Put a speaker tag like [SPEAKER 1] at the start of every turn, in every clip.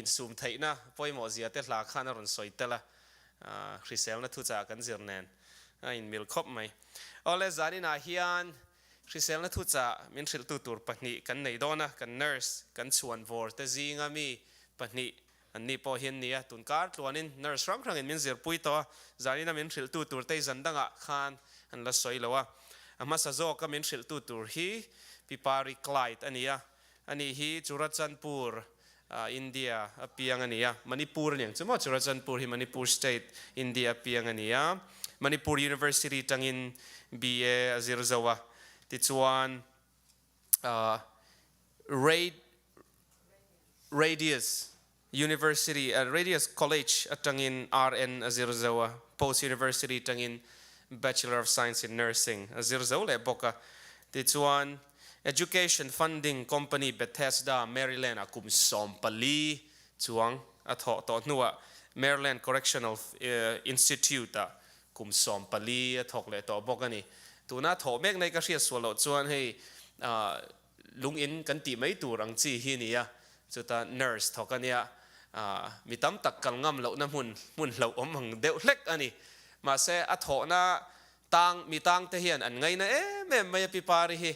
[SPEAKER 1] Insum theihna pawimawh zia te hla khan a rawn sawi tel a, hriselna thuchah kan zir nen a inmil khawp mai. Awle, zaninah hian hriselna thuchah min hrilhtu tur pahnih kan nei dawn a, kan nurse kan chhuan vawr te zinga mi pahnih an ni pawh hi an ni a, tun kar tluanin nurse hrang hrangin min zirpui tawh a, zanina min hrilhtu tur te zan dangah khan an la sawi lo a, a hmasa zawka min hrilhtu tur hi Pi Pari Clyde a ni a, Ani hi Churachandpur, India a piang a ni a, Manipur a ni ang chu maw? Churachandpur hi Manipur State, India a piang a ni a. Manipur University tangin BA a zir zo a. Tichuan, Radius University, Radius College atangin RN a zir zo a, Post University tangin Bachelor of Science in Nursing a zir zo leh bawk a. Tichuan, Education Funding Company Bethesda, Maryland ah kum 14 chuang a thawh tawh hnuah Maryland Correctional Institute ah kum 14 a thawk leh tawh bawk a ni. Tuna thawh mek nei ka hriat sual loh chuan hei Lungin kan tih mai tur ang chi hi nia, chuta nurse thawk a nia, mi tam tak kal ngam lohna hmun hmun hlauhawm ang deuh hlek a ni. Mahse a thawhna tang mi tang te hian an ngaina em em mai a pi pari hi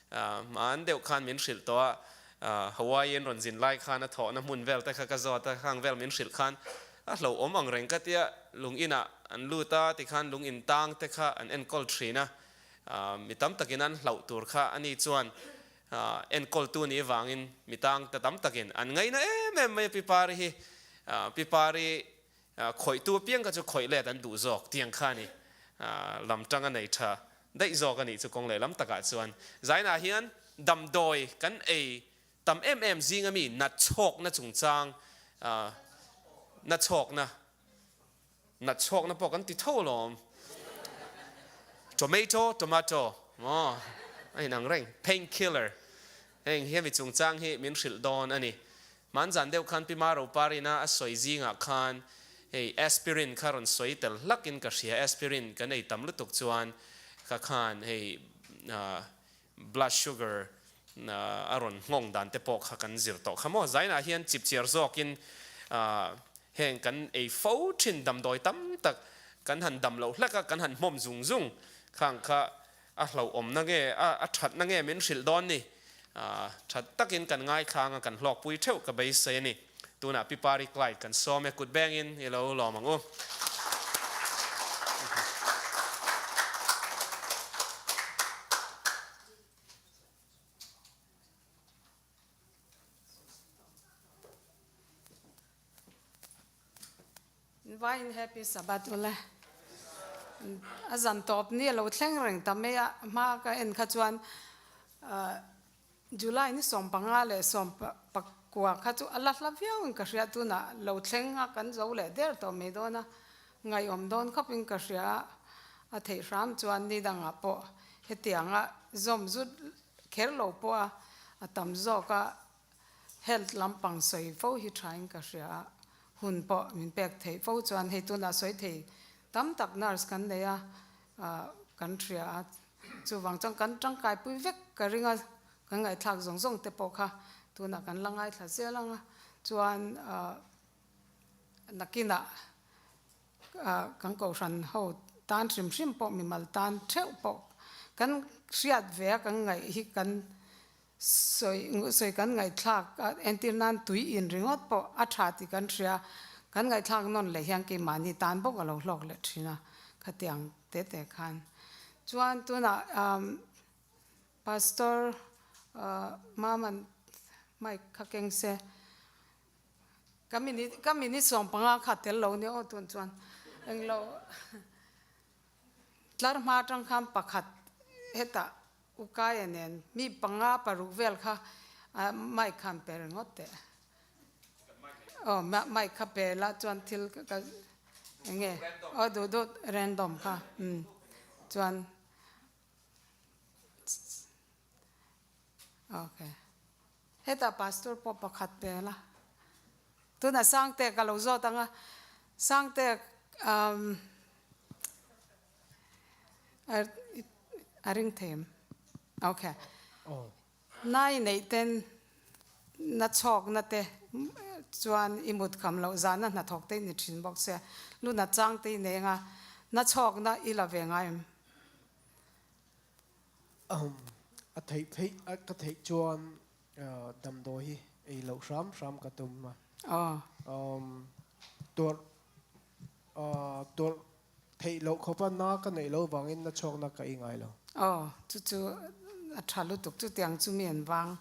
[SPEAKER 1] hmaan deuh khan min hrilh tawh a, Hawaii an rawn zin lai khan a thawhna hmun vel te kha ka zawt a, khang vel min hrilh khan a hlauhawm ang reng ka tia, lunginah an lut a tikhan lungin tang te kha an enkawl thin a, Mi tam takin an hlauh tur kha ani chuan enkawltu nih avangin mi tang ta tam takin an ngaina em em mai a Pi Pari hi. Pi Pari khawihtu apiang kha chu khawih let an duh zawk tiang kha a ni. Lam tang a nei tha daih zawk a nih chu kawng lehlam takah chuan. Zainah hian damdawi kan ei tam em em zinga mi natchhawkna chungchang natchhawkna Natchhawkna pawh kan ti tho alawm. Tomato, tomato maw a inang reng. Pain killer heng hemi chungchang hi min hrilh dawn a ni. Hmanzan deuh khan Pi Maro Parina a sawi zingah khan hei aspirin kha rawn sawi tel hlakin ka hria. Aspirin kan ei tam lutuk chuan kha khan hei blood sugar a rawn nghawng dan te pawh kha kan zir tawh kha maw. Zainah hian chipchiar zawkin heng kan ei fo thin damdawi tam tak kan han dam loh hlek a, kan han hmawm zung zung khang kha a hlauhawmna nge a thatna nge min hrilh dawn ni. That takin kan ngaithlang a, kan hlawkpui theuh ka beisei a ni. Tunah Pi Pari Clyde kan sawm e, kut bengin i lo lawm ang u.
[SPEAKER 2] Vawiin Happy Sabbath ule. A zan tawp ni a lo thleng reng ta mai a, hma ka en kha chuan July ni 15 leh 19 kha chu a la hla viau in ka hria, tunah lo thleng a kan zo leh der tawh mai dawn a, ngaihawm dawn khawp in ka hria a, a theih hram chuan ni dangah pawh hetianga zawm zut kher lo pawh a, a tam zawk a health lampang sawi fo hi tha in ka hria a, hun pawh min pek theih fo chuan hei tunah sawi thei tam tak nurse kan nei a, kan hria a. Chuvang chuan kan tangkaipui vek ka ring a, kan ngaihthlak zawng zawng te pawh kha tunah kan la ngaithla zel ang a, chuan nakinah kan kohhran ho tan hrim hrim pawh mimal tan theuh pawh kan hriat ve a kan ngaih hi kan sawi sawi kan ngaihthlak a entir nan tui in ringawt pawh a tha tih kan hria kan ngaihthlak nawn leh hian keimahni tan bawk a lo hlawk leh thin a khatiang te te khan chuan tunah umm pastor ah maman mic kha keng se ka minute ka minute 15 kha tel lo nia aw tun chuan englo tlar hma atang khan pakhat hetah Ukaia nen mi panga paruk vel kha mic khan pe ringawt teh. Aw mic kha pe la chuan thil ka enge aw duh duh random kha umm chuan okay hetah pastor pawh pakhat pe la tunah Sangte ka lo zawt ang a Sangte umm. A ring thei em? Ok. Nai neih ten Na chhawkna te chuan i mut kham loh zana hnathawk te i ni thin bawk sia, lu nat chang te i nei anga na chhawkna i la ve ngai em?
[SPEAKER 3] A theih theih a ka theih chuan damdawi hi ei loh hram hram ka tum a. Tuarh tuarh theih loh khawpa na ka neih loh vangin na chhuakna ka ei ngai lo.
[SPEAKER 2] Aw, chu chu a tha lutuk chutiang chu mi an vang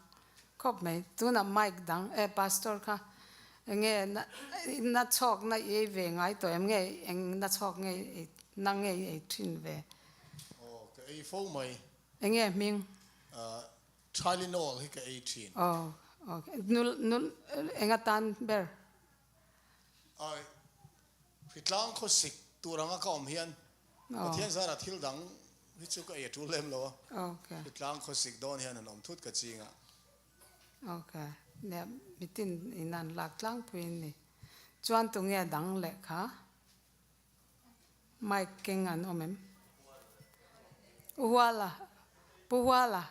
[SPEAKER 2] khawp mai. Tunah mic dang e pastor kha enge na chhawkna i ei ve ngai tawh em nge eng na chhawk nge na nge i ei thin ve?
[SPEAKER 4] Aw, ka ei fo mai.
[SPEAKER 2] Enge hming?
[SPEAKER 4] Tylenol hi ka ei thin.
[SPEAKER 2] Aw, okay. Nul nul eng atan ber?
[SPEAKER 4] Ai, hritlang khawsik tur anga ka awm hian Pathian zarah thil dang hi chu ka ei a tul lem lo a, hritlang khawsik dawn hian an awm thut ka ching a.
[SPEAKER 2] Ok, nia mitin in an lak tlangpui in ni. Chuan tunge dang leh kha? Mic keng an awm em? U Huala, Pu Huala,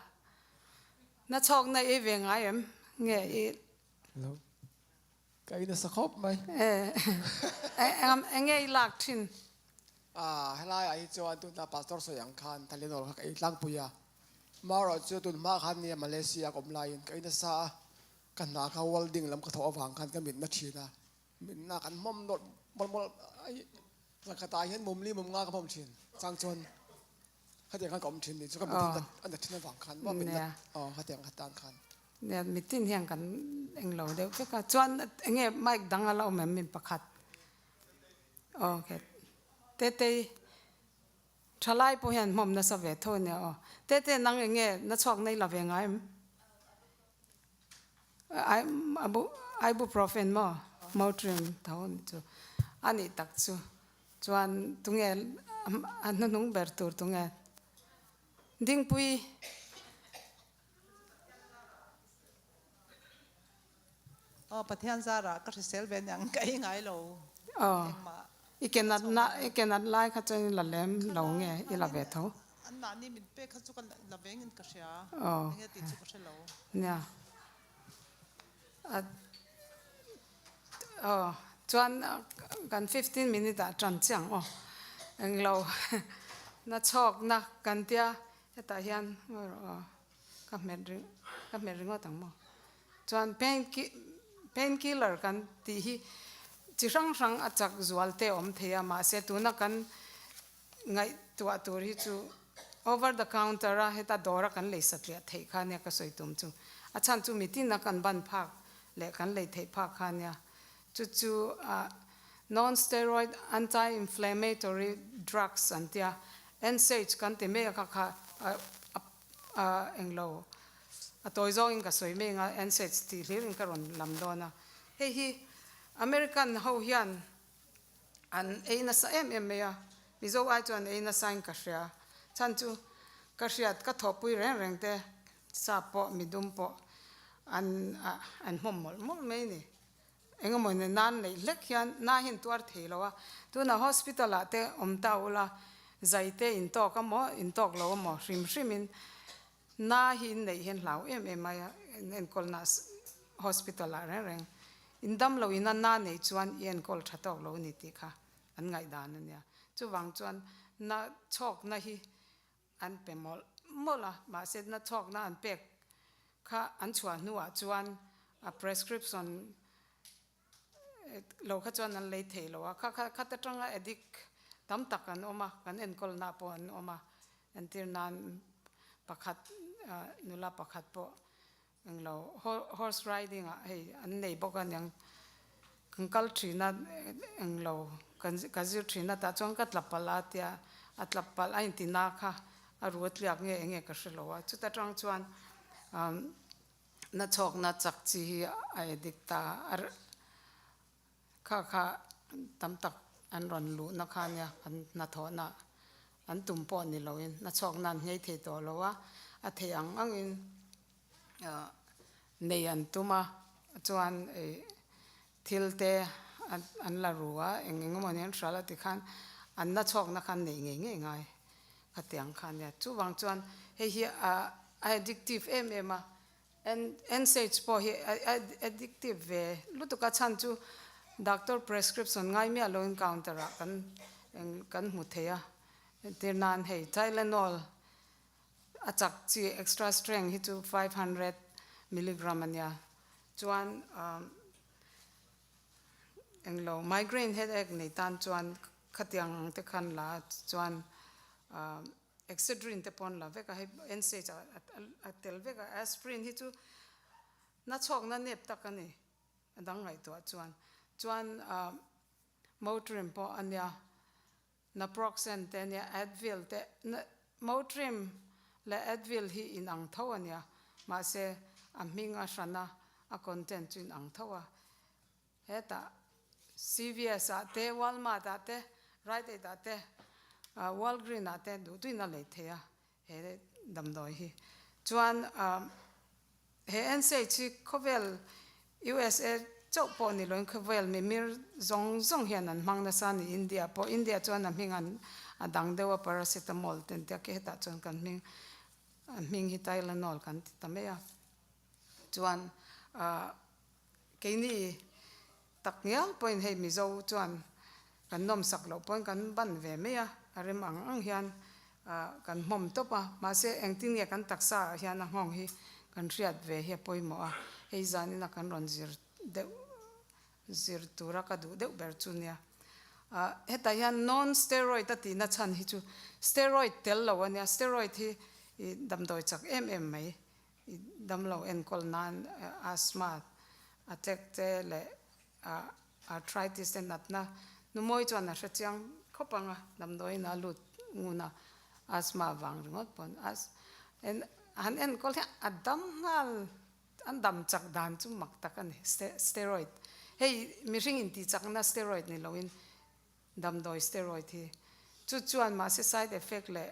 [SPEAKER 2] na chhawkna i ve ngai em? Nge i.
[SPEAKER 3] Lo. Ka in a sa khawp mai.
[SPEAKER 2] Eng nge i lak thin?
[SPEAKER 5] Helai ah hi chuan tuna Pastor sawi ang khan Tylenol kha ka ei tlangpui a. Marawh chu tun hma khan nia Malaysia ka awm laiin ka in a sa a, ka hna kha welding lam ka thawh avang khan ka mitna thin a, mitna kan hmawm nawlh mawlh mawlh ai zakhat ah hian mumli mum nga ka hmawm thin chang chuan khatiang khan ka awm thin ni chu ka mit hi a na thin avang khan maw mitna aw khatiang kha tan khan.
[SPEAKER 2] Nia mitin hian kan englo deuh vek a chuan enge mic dang a la awm em min pakhat okay Tetei thalai pawh hian hmawm nasa ve tho ania aw Tete nang enge na chhuak nei la ve ngai em Ibuprofen maw Motrin tho ni chu a nih tak chu chuan tunge a hnuhnung ber tur tunge Dingpui.
[SPEAKER 6] Aw Pathian zarah ka hrisel ve aniang ka ei ngai lo
[SPEAKER 2] Aw
[SPEAKER 6] engmah.
[SPEAKER 2] I ke nat na i ke nat lai kha chuan i la lem lo nge i la ve tho.
[SPEAKER 6] An mahni min pek kha chu ka la ve ngin ka hria
[SPEAKER 2] Aw
[SPEAKER 6] enge tih chu ka hre lo.
[SPEAKER 2] Nia a aw chuan kan 15 minute ah tan chiang aw englo na chhawk na kan tia hetah hian ngawi rawh aw. Ka hmet ring ka hmet ringawt ang maw? Chuan pain pain killer kan tih hi chi hrang hrang a chak zual te a awm thei a, mahse tuna kan ngaihtuah tur hi chu over the counter a heta dawra kan lei satliah theih kha nia ka sawi tum chu. A chhan chu mitin a kan ban phak leh kan lei theih phak kha nia. Chu chu ah non steroid anti inflammatory drugs an tia NSAIDs kan ti mek a kha a A englo a tawi zawngin ka sawi mai anga NSAIDs tih hlirin ka rawn lam dawn a. Hei hi American ho hian an ei nasa em em mai a, Mizo ai chuan ei nasain ka hria. Chhan chu ka hriat ka thawhpui reng reng te sap pawh midum pawh an an hmawm mawlh mawlh mai a ni. Engemaw ni nan neih hlek hian na hian tuar thei lo a, tunah hospital ah te awm ta ula zai te in tawk a maw in tawk lo a maw hrim hrim in na hi in neih hian hlau em em mai a, in enkawl na hospital ah reng reng in dam lo in a na neih chuan i enkawl tha tawk lo a ni tih kha an ngaihdan a nia. Chuvang chuan na chhawk na hi an pe mawlh mawlh a, mahse na chhawkna an pek kha an chhuah hnuah chuan a prescription lo kha chuan an lei thei lo a, kha kha khat atanga addict tam tak an awm a, kan enkawlna pawh an awm a, entir nan pakhat nula pakhat pawh englo horse riding ah hei an nei bawk a niang kan kal thin a englo ka zir thin a tah chuan ka tla palh a tia a tla palh a inti na kha a ru a tliak nge enge ka hre lo a chuta tang chuan na chhawk na chak chi hi a addict ta a Kha kha tam tak an rawn luhna kha nia kan hnathawhna an tum pawh ni loin hna chhuak nan nghei thei tawh lo a, a theih ang angin nei an tum a, chuan thil te an la ru a, eng eng emaw ni an hral a tikhan an na chhuakna kha an neih ngei ngei ngai khatiang kha nia. Chuvang chuan hei hi a addictive em em a. NSAIDs pawh hi addictive ve lutuk a chhan chu doctor prescription ngai miah loin counter ah kan kan hmu thei a. Entir nan hei Tylenol a chak chi extra strength hi chu 500 milligram a nia. Chuan englo migraine headache nei tan chuan khatiang ang te khan la chuan Excedrin te pawh an la vek a, hei NSAIDs a tel vek a, aspirin hi chu na chhawkna nep tak a ni a dang ngaihtuah chuan. Chuan Motrin pawh a nia, Naproxen te a nia, Advil te, Motrin leh Advil hi inang tho a nia, mahse a hming a hran a, a content chu inang tho a. Hetah CVS ah te, Walmart ah te, Rite Aid ah te, Walgreen ah te duh duhin a lei thei a he damdawi hi. Chuan he NSAIDs hi khawvel USA chauh pawh ni loin khawvel mimir zawng zawng hian an hmang nasa a ni India pawh. India chuan a hming an a dang deuh a paracetamol te an tia khi hetah chuan kan hming a hming hi Tylenol kan ti ta mai a. Chuan Keini tak ngial pawhin hei Mizo chuan kan nawmsak loh pawhin kan ban ve mai a, a rem ang ang hian kan hmawm tawp a, mahse engtin nge kan taksa ah hian a nghawng hi kan hriat ve hi a pawimawh a, hei zanina kan rawn zir deuh zir tura ka duh deuh ber chu nia. Hetah hian non steroid a tihna chhan hi chu steroid tel lo a nia, steroid hi damdawi chak em em mai I damlo enkawl nan asthma attack te leh arthritis te natna numawi chuan a hre chiang khawp ang a, damdawiin a lut ngun a, asthma vang ringawt pawn han enkawl hian a dam nghal an dam chak dan chu mak tak a ni steroid hei mihring intih chakna steroid ni loin Damdawi steroid hi chu chuan mahse side effect leh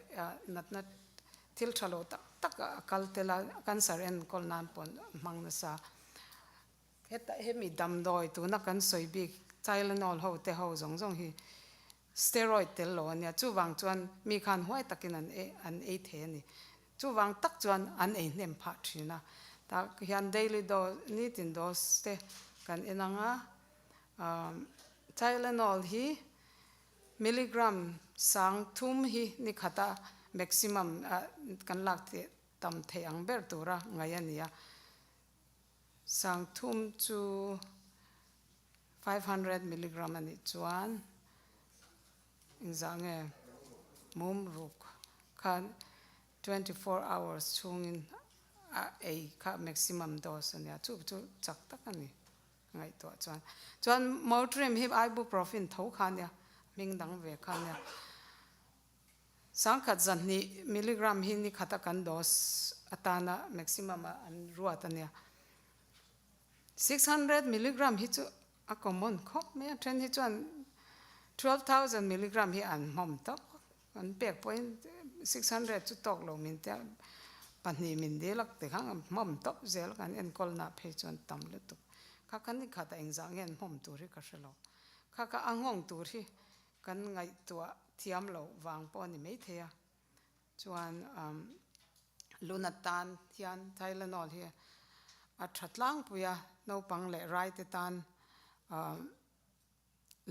[SPEAKER 2] natna thil tha lo tak tak a kal tel a, cancer enkawl nan pawh a hmang nasa. Heta hemi damdawi tuna kan sawi bik Tylenol ho te ho zawng zawng hi steroid tel lo a nia, chuvang chuan mi khan huai takin an an ei thei a ni. Chuvang tak chuan an ei hnem phah thin a, tah hian daily dose nitin dose te kan en ang a. Tylenol hi milligram 3000 hi ni khata maximum kan lak tam thei ang ber tura ngaih a ni a. 3000 chu 500 milligram a nih chuan engzah nge mum ruk khan 24 hours chhungin a ei kha maximum dose a nia, chu chu chak tak a ni. Ngaihtuah chuan chuan Motrim hi ibuprofen tho kha nia, hming dang ve kha nia. 1100 milligram hi ni khata kan dose atana maximum a an ruat a nia. 600 milligram hi chu a common khawp mai a, then hi chuan 12,000 milligram hi an hmawm tawp. An pek pawhin 600 chu tawk lo min tia pahnih min dil a ti kha hmawm tawp zel kan enkawlna phei chuan tam lutuk. Kha kha ni khat a engzah nge an hmawm tur hi ka hre lo. Kha kha a nghawng tur hi kan ngaihtuah thiam loh vang pawh a ni maithei a. Chuan luna tan hian Tylenol hi a tha tlangpui a, naupang leh raite tan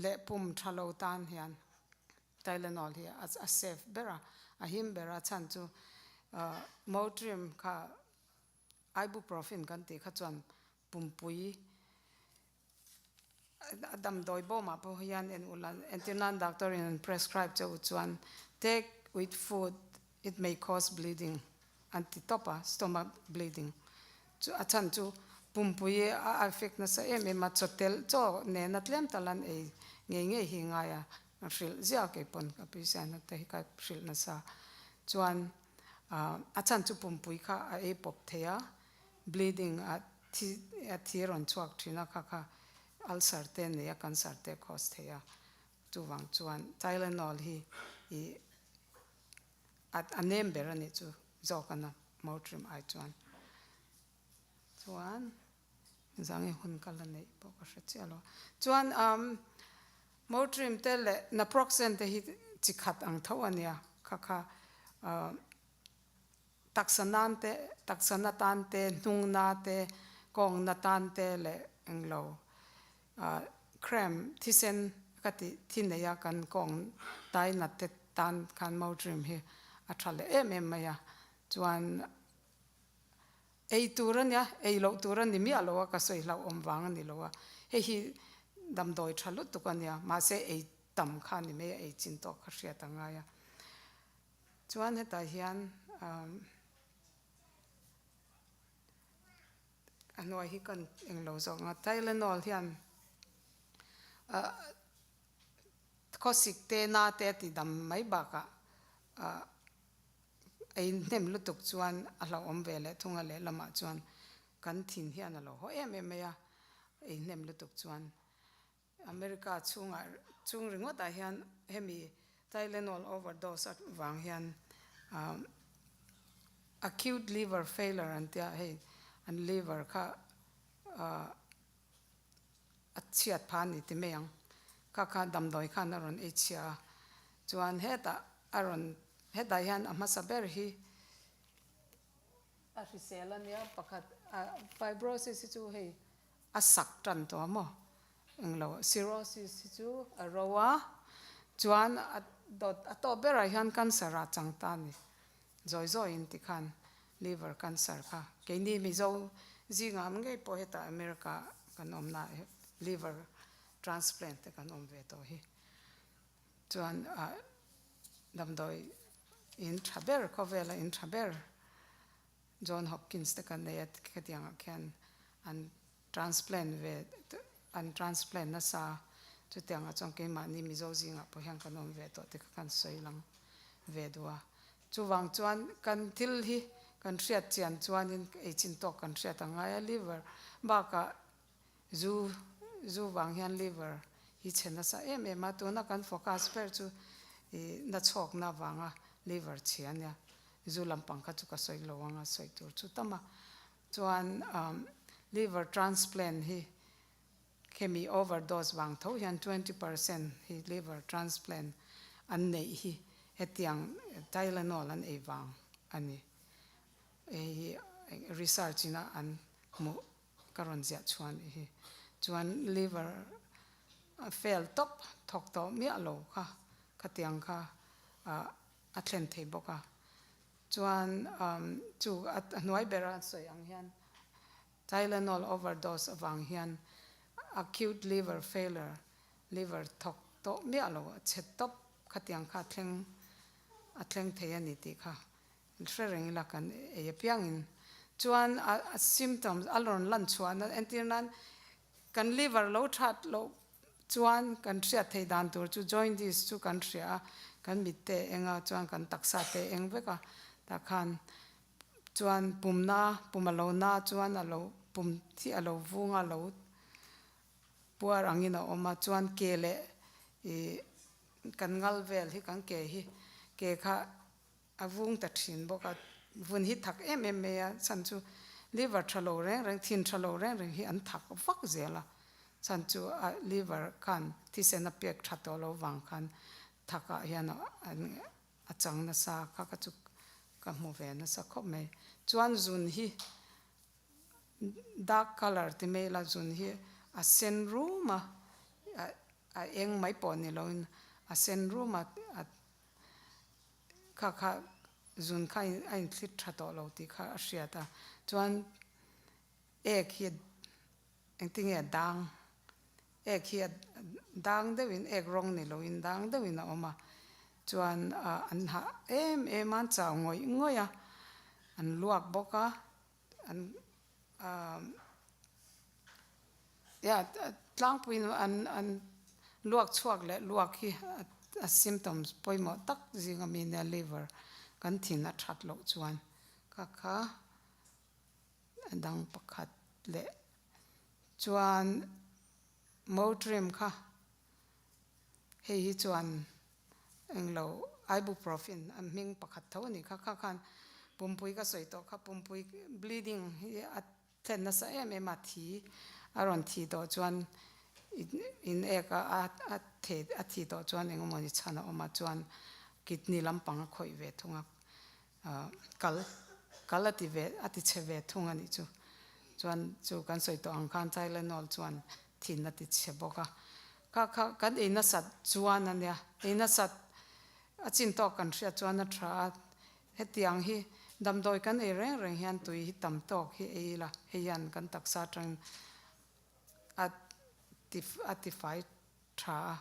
[SPEAKER 2] leh pum tha lo tan hian Tylenol hi a safe ber a, a him ber a chhan chu Motrim kha Ibuprofen kan tih kha chuan pumpui a damdawi bawmah pawh hian en ula entir nan doctor in an prescribe che u chuan take with food it may cause bleeding an ti tawp a, stomach bleeding chu a chhan chu pumpui a affect nasa em em a, chaw tel chaw nena tlem tal an ei ngei ngei hi ngai a, ka hrilh ziah kei pawn ka pisiana te hi ka hrilh nasa chuan a chhan chu pumpui kha a ei pawp thei a, bleeding a thi a thi rawn chhuak thin a kha kha ulcer te nei a cancer te cause thei a, chuvang chuan Tylenol hi ih A nem ber a nih chu zawk a na Motrim ai chuan. Chuan zangi hun kal a neih pawh ka hre chiah lo. Chuan Motrim te leh Naproxen te hi chi khat ang tho a nia kha kha. Taksa nan te, taksa na tan te, hnung na te, kawng na tan te leh englo cramp thisen ka tih thi nei a kan kawng tai nat te tan khan Motrim hi a tha leh em em mai a. Chuan ei tur a nia, ei loh tur a ni miah lo a, ka sawi hlauhawm vang a ni lo a, hei hi damdawi tha lutuk a nia, mahse ei tam kha a ni mai a, ei chin tawk kha hriat a ngai a. Chuan hetah hian a hnuai hi kan englo zawk ang a, Tylenol hian khawsik te na te a ti dam mai bakah ei hnem lutuk chuan a hlauhawm ve leh thung a, lehlamah chuan kan thin hian a lo haw em em mai a, ei hnem lutuk chuan. America chhungah chung ringawtah hian hemi Tylenol overdose avang hian acute liver failure an tia hei an liver kha a chhiat pha a ni ti mai ang. Kha kha damdawi khan a rawn ei chhia a, chuan hetah a rawn hetah hian a hmasa ber hi a hrisel a nia pakhat fibrosis hi chu hei A sak tan tawh a maw? Englo, cirrhosis hi chu a ro a, chuan a dawt a tawp berah hian cancer ah chang ta a ni. Zawi zawiin tikhan liver cancer kha keini Mizo zingah ngei pawh hetah America kan awmna ah liver transplant te kan awm ve tawh hi. Chuan damdawi in tha ber khawvela in tha ber John Hopkins te kan nei a, khatiangah khian an transplant ve an transplant nasa a, chutiangah chuan keimahni Mizo zingah pawh hian kan awm ve tawh te kha kan sawi lang ve duh a. Chuvang chuan kan thil hi kan hriat chian chuanin ei chin tawk kan hriat a ngai a, liver bakah zu zu vang hian liver hi chhe nasa em em a, tuna kan focus ber chu ih nachhawkna vanga liver chhia a nia. Zu lampang kha chu ka sawi lo ang a, sawi tur chu tam a. Chuan liver transplant hi khemi overdose vang tho hian 20% hi liver transplant an neih hi hetiang Tylenol an ei vang a ni. Hei hi research ina an hmuh ka rawn ziah chhuah a nih hi. Chuan liver a fail tawp thawk tawh miah lo kha khatiang kha a thlen thei bawk a. Chuan chu a hnuai bera an sawi ang hian Tylenol overdose avang hian acute liver failure, liver thawk tawh miah lo a chhe tawp khatiang kha a thleng a thleng thei a ni tih kha hre reng ila kan ei apiangin. Chuan a symptoms a rawn lan chhuahna entir nan kan liver lo that loh Chuan kan hriat theih dan tur chu jaundice chu kan hria a, kan mit te eng a, chuan kan taksa te eng vek a, tah khan chuan pumna, pum a lo na chuan a lo pum hi a lo vung a, lo puar angin a awm a, chuan ke leh ih kan ngal vel hi kan ke hi ke kha A vung ta thin bawk a, vun hi thak em em mai a, chhan chu liver tha lo reng reng, thin tha lo reng reng hi an thak vak zel a, chhan chu a liver khan thisen a pek tha tawh lo vang khan thak ah hian a chang nasa kha ka chu ka hmu ve nasa khawp mai. Chuan zun hi dark colour ti mai ila zun hi a sen rum a, a eng mai pawh ni lo in a sen rum a. Kha kha zun kha a inthlit tha tawh lo tih kha a hriat a, chuan ek hi engtin nge a dang, ek hi a dang deuhin ek rawng ni loin dang deuhin a awm a, chuan an hah em em a, an chau ngawih ngawih a, an luak bawk a, an ya tlangpuiin an an luak chhuak leh luak hi a symptoms pawimawh tak zinga mi nia liver kan thin a that loh chuan kha kha a dang pakhat leh chuan Motrim kha hei hi chuan englo ibuprofen a hming pakhat tho a nih kha kha khan pumpui ka sawi tawh kha pumpui bleeding hi a thlen nasa em em a thi a rawn thi tawh chuan in ek a a the a thi tawh chuan engemaw ni chhan a awm a chuan kidney lampang a khawih ve thung a kal. Kal a ti ve, a ti chhe ve thung a nih chu. Chuan chu kan sawi tawh ang khan Tylenol chuan thin a ti chhe bawk a. Kha kha kan ei nasat chuan a nia, ei nasat a chin tawk kan hriat chuan a tha a. Hetiang hi damdawi kan ei reng reng hian tui hi tam tawk hi ei ila, hei hian kan taksa atangin a ti a ti fai tha a.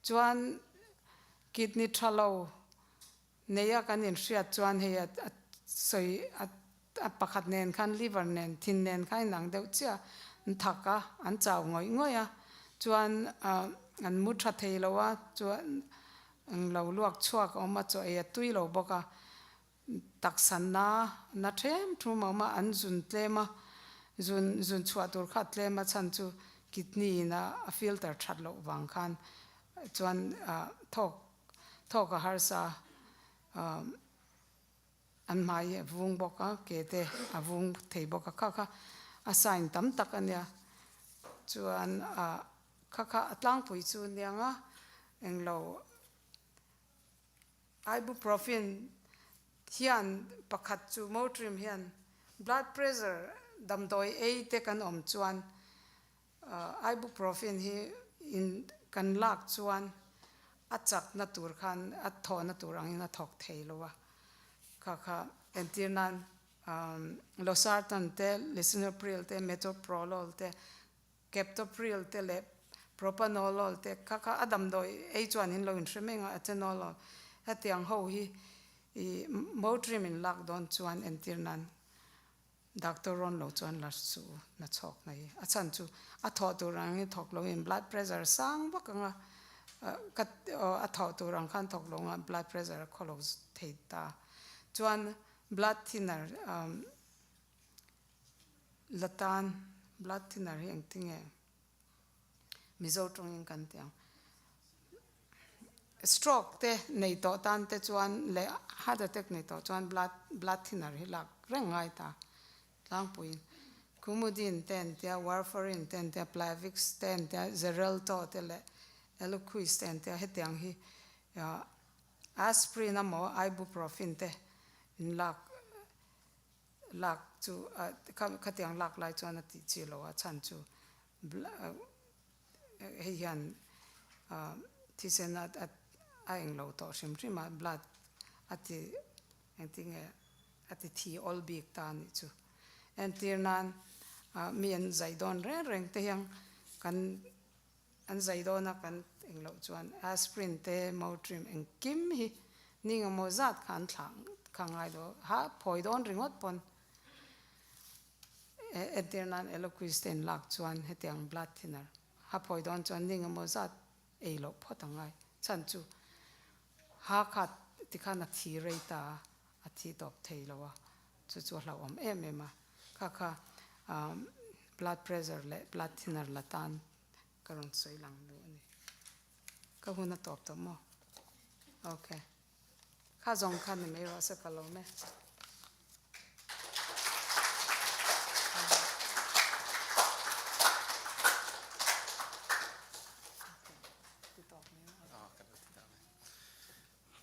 [SPEAKER 2] Chuan kidney tha lo Neia kan inhriat chuan hei a sawi a pakhat nen khan liver nen thin nen khan inang deuh chiah an thak a, an chau ngawih ngawih a, chuan an mu tha thei lo a, chuan lo luak chhuak a awm a, chaw ei a tui lo bawk a, taksa na na them thum a awm a, an zun tlem a, zun zun chhuah tur kha a tlem a chhan chu kidney in a filter that loh vang khan chuan thawk Thawk a harsa a, an hmai hi a vung bawk a, ke te a vung thei bawk a, kha kha a sign tam tak a nia. Chuan ah kha kha a tlangpui chu aniang a, englo ibuprofen hian pakhat chu Motrim hian blood pressure damdawi ei te kan awm chuan Ibuprofen hi in kan lak chuan a chakna tur khan a thawhna tur angin a thawk thei lo a, kha kha entir nan Losartan te, Lisinopril te, Metoprolol te, Captopril te leh Propanolol te kha kha a damdawi ei chuan in lo inhre mai ang a, Atenolol hetiang ho hi i Motrim in lak dawn chuan entir nan Doctor rawn lo chuan la suh na chhawk mai. A chhan chu a thawh tur ang hi thawk lo in blood pressure sang vak ang a, ka a thawh tur ang khan thawk lo ang a blood pressure a khaw lo thei ta. Chuan blood thinner la tan blood thinner hi engtinge Mizo tawngin kan ti ang. Stroke te nei tawh tan te chuan leh heart attack nei tawh chuan blood blood thinner hi lak reng ngai ta tlangpuiin. Coumadin te an tia, warfarin te an tia, Plavix te an tia, Xarelto te leh Eliquis te an tia hetiang hi aspirin emaw ibuprofen te in lak lak chu khatiang lak lai chuan a tih chi lo a chhan chu hei hian thisen a a eng lo tawh hrim hrim a blood a ti engtinge a ti thi awl bik ta a nih chu entir nan mi an zai dawn reng reng te hian kan An zai dawn a kan eng loh chuan aspirin te Motrim engkim hi ni engemaw zat kha an thlah kha ngai lo ha phawi dawn ringawt pawn entir nan Eliquis te in lak chuan hetiang blood thinner ha phawi dawn chuan ni engemaw zat ei loh phawt a ngai chhan chu ha kha tikhan a thi rei ta a a thi tawp thei lo a chu chu a hlauhawm em em a kha kha blood pressure leh blood thinner la tan Ka rawn sawi lang duh a ni. Ka hun a tawp tawh maw? Ok. Kha zawng kha ni mai rawh se ka lawm e.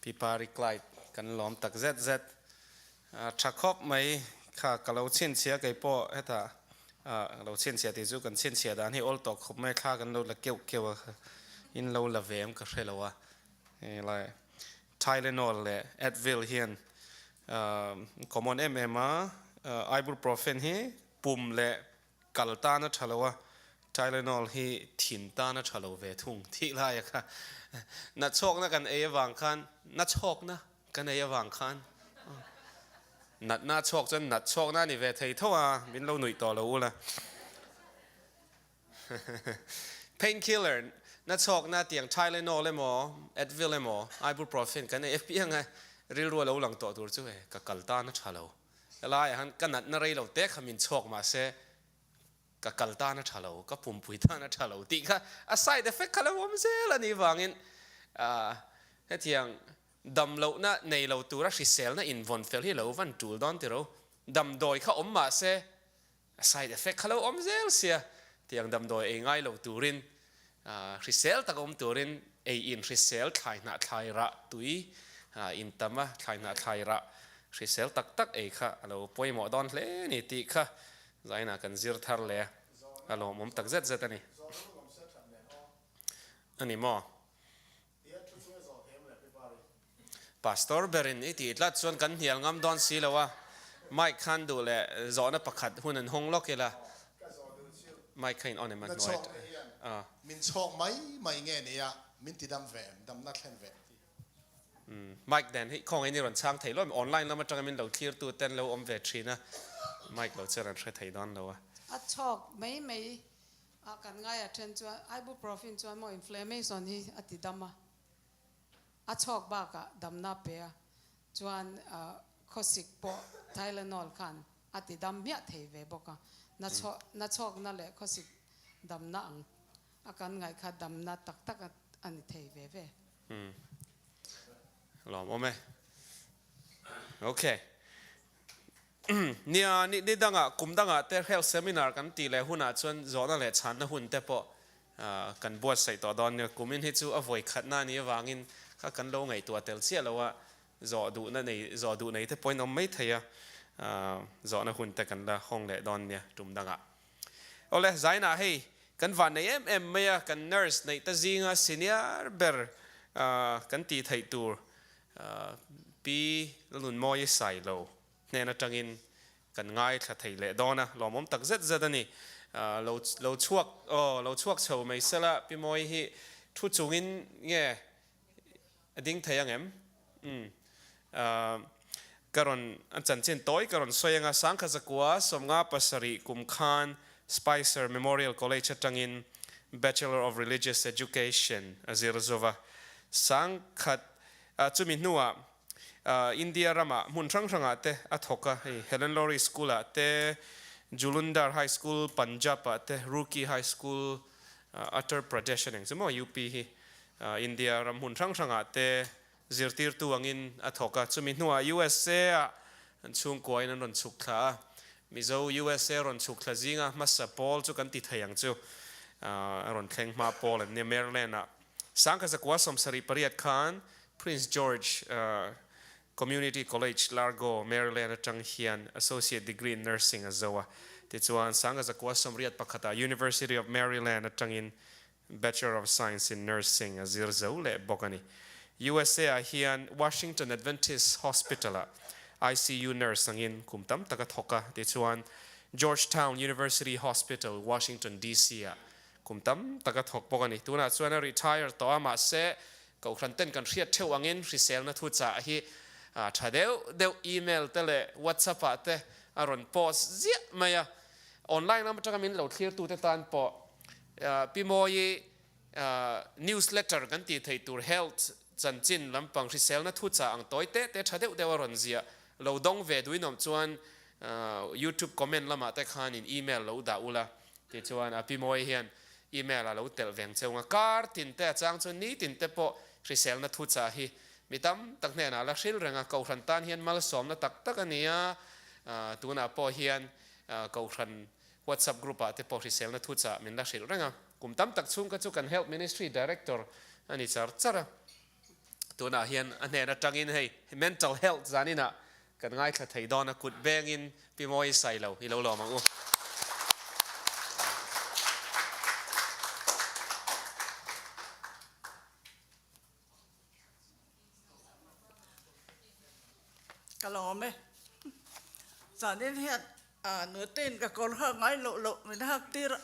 [SPEAKER 1] Pi Pari Clyde kan lawm tak zet zet. Tha khawp mai kha ka lo chhinchhia kei pawh hetah lo chhinchhia tih chu kan chhinchhia dan hi awl tawh khawp mai thla kan lo la keuh keuh a in lo la ve em ka hre lo a helai Tylenol leh Advil hian common em em a Ibuprofen hi pum leh Kal tan a tha lo a, Tylenol hi thin tan a tha lo ve thung tih laia kha nachhawkna kan ei avang khan nachhawkna kan ei avang khan natna a chhawk chuan natchhawkna a ni ve thei tho a, min lo nuih tawh lo ula. Painkiller nachhawkna tiang Tylenol emaw Advil emaw Ibuprofen kan ei apiang a rilru a lo lang tawh tur chu e ka kal tan a tha lo. Helaiah hian ka natna rei lo te kha min chhuak mahse ka kal tan a tha lo, ka pumpui tan a tha lo tih kha a side effect kha lo awm zel a nih vangin hetiang dam lohna nei lo tura hriselna invawn fel hi lo van tul dawn tiro, damdawi kha awm mahse a side effect kha lo awm zel sia, tiang damdawi ei ngai lo turin hrisel tak awm turin ei in hrisel thlai hnah thlai rah tui in tam a, thlai hnah thlai rah. Hrisel tak tak ei kha a lo pawimawh dawn hle a ni tih kha zainah kan zir thar leh a, a lawmawm tak zet zet a ni. A ni maw? Pastor berin i tih tlat chuan kan hnial ngam dawn si lo a, Mike khan duh leh zawhna pakhat hun an hawng lawk ila, Mike kha in on em a hnuai
[SPEAKER 4] a. Min chhawk mai mai nge nia, min ti dam ve em, damna thlen ve em tih.
[SPEAKER 1] Mike nen hi khawngaih in i rawn chhang thei lo em, online lam atanga min lo thlir tu ten lo awm ve thin a, Mike lo chuan an hre thei dawn lo a.
[SPEAKER 2] A chhawk mai mai A kan ngai a then chuan ibuprofen chuan maw inflammation hi a ti dam a, a chhawk bakah damna a pe a, chuan khawsik pawh Tylenol khan a ti dam hmiah thei ve bawk a, na chhawkna leh khawsik damna ang a kan ngaih kha damna tak tak a ni thei ve ve.
[SPEAKER 1] Lawmawm e. Okay. Nia, ni ni dangah, kum dangah te health seminar kan tih leh hunah chuan zawhna leh chhanna hun te pawh kan buatsaih tawh dawn nia. Kumin hi chu a vawi khatna a nih avangin kha kan lo ngaihtuah tel chiah lo a, zawh duhna nei, zawh duh nei te pawhin awm mai thei a, zawhna hun te kan la hawng leh dawn nia tum dangah. Awle, zainah hei kan van nei em em mai a, kan nurse neih ta zinga senior ber kan tih theih tur Pi Lalnunmawii Sailo hnen atangin kan ngaithla thei leh dawn a, lawmawm tak zet zet a ni. Lo lo chhuak aw lo chhuak chho mai sela Pi Mawii hi thu chungin nge a ding thei ang em? Umm ka rawn a chanchin tawi ka rawn sawi anga Sangkha Zakua 57 kum khan Spicer Memorial College atangin Bachelor of Religious Education a zir zova, Sangkhat chumi hnuah India ramah hmun hrang hrangah te a thawk a, hei Helen Lowry School-ah te, Julundar High School Punjab-ah te, Roorkee High School Uttar Pradesh a ning chu maw UP hi India ram hmun hrang hrangah te zirtirtu angin a thawk a, chumi hnuah USA-ah an chhungkuain an rawn chhuk thla a, Mizo USA rawn chhuk thla zinga hmasa pawl chu kan ti thei ang chu, a rawn thleng hma pawl an nia Maryland-ah. Sangkha zakua 78 khan Prince George Community College, Largo, Maryland atang hian Associate Degree in Nursing a zo a, tichuan Sangkha zakua 81 ah University of Maryland atangin Bachelor of Science in Nursing a zir zo leh bawk a ni. USA ah hian Washington Adventist Hospital ah ICU nurse angin kum tam tak a thawk a, tichuan Georgetown University Hospital, Washington DC ah kum tam tak a thawk bawk a ni. Tunah chuan a retire tawh a, mahse Kohhran ten kan hriat theuh angin hriselna thuchah hi tha deuh deuh email te leh WhatsApp ah te a rawn post ziah mai a. Online lam atanga min lo thlirtute tan pawh Pi Mawii newsletter kan tih theih tur health chanchin lampang hriselna thuchah ang tawi te te tha deuh deuh a rawn ziah lo dawng ve duinawm chuan youtube comment lamah te khanin email lo dah ula tichuan Pi Mawii hian email a lo telh veng cheu nga kar tin te a chang chuan nitin te pawh hriselna thuchah hi mi tam tak hnenah la hril reng a, Kohhran tan hian malsawmna tak tak a ni a, tunah pawh hian Kohhran WhatsApp group ah te pawh hriselna thuchah min la hrilh reng a, kum tam tak chhung kha chu kan Health Ministry Director a ni char char a, tunah hian a hnen atangin hei Mental Health zaninah kan ngaithla thei dawn a, kut bengin Pi Mawi Sailo i lo lawm ang u.
[SPEAKER 7] Ka lawm e. Zanin hian nutein ka kawr hak ngai loh loh min hak tir a.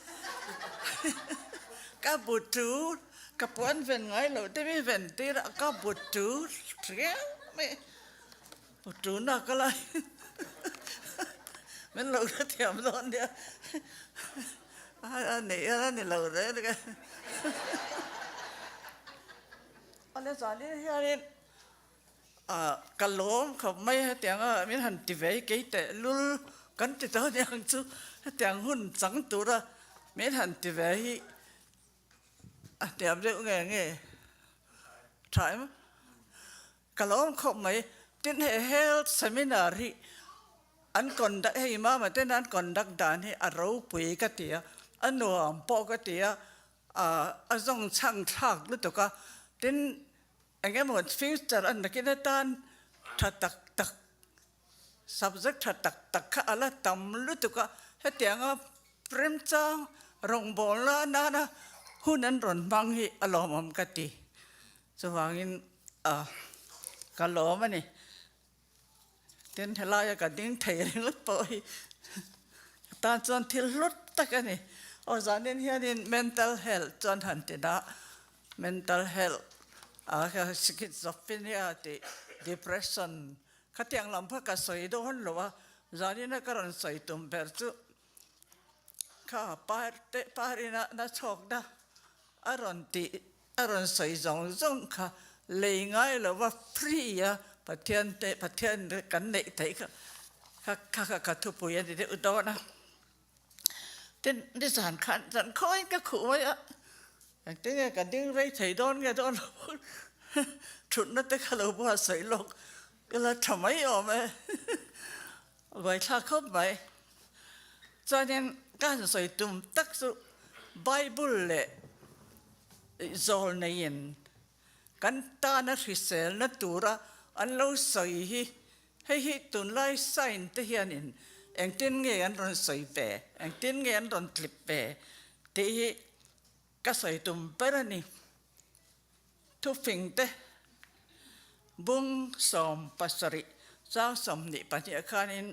[SPEAKER 7] Ka bu tu, ka puan ven ngai loh te min ven tir a, ka bu tu riau mai. Bu tu nak a lai. Min lo hrethiam dawn nia. A neih a ni lo reng reng. Awle zanin hianin ka lawm khawp mai hetiang a min han ti ve kei teh lul kan ti dawn ang chu hetiang hun chang tura min han ti ve hi a hniam deuh nge nge tha em ka lawm khawp mai tin he health seminar hi an conduct hei mama ten an conduct dan hi a ropui ka ti a a nuam pawh ka ti a a zawng chhang thlak lutuk a, tin eng emaw future a nakin atan tha tak tak Subject tha tak tak kha a la tam lutuk a, hetianga remchang rawngbawlna nana hun an rawn hmang hi a lawmawm ka ti. Chuvangin ka lawm a ni. Tin, helaia ka ding thei ringawt pawh hi ka tan chuan thil hlut tak a ni. Aw zanin hianin mental health chuan han ti dah, mental health a schizophrenia tih depression khatiang lam kha ka sawi dawn lo a, zanina ka rawn sawi tum ber chu kha parte parina na chhawkna a rawn tih A rawn sawi zawng zawng kha lei ngai lova free a Pathian te Pathian kan neih theih kha kha kha kha ka thupui a ni deuh dawn a. Tin, nizan khan zan khawiin ka khuh mai a, engtin nge ka ding rei thei dawn nge dawn lo thutna te kha lo buatsaih lawk ila tha mai awm e, buaithlak khawp mai. Chuanin ka han sawi tum tak chu Bible leh zawl neiin kan tana hriselna tura an lo sawi hi hei hi tunlai sign te hianin engtin nge an rawn sawi ve, engtin nge an rawn tlip ve tih hi ka sawi tum ber a ni. Thufing te bung 70 chang 22 khanin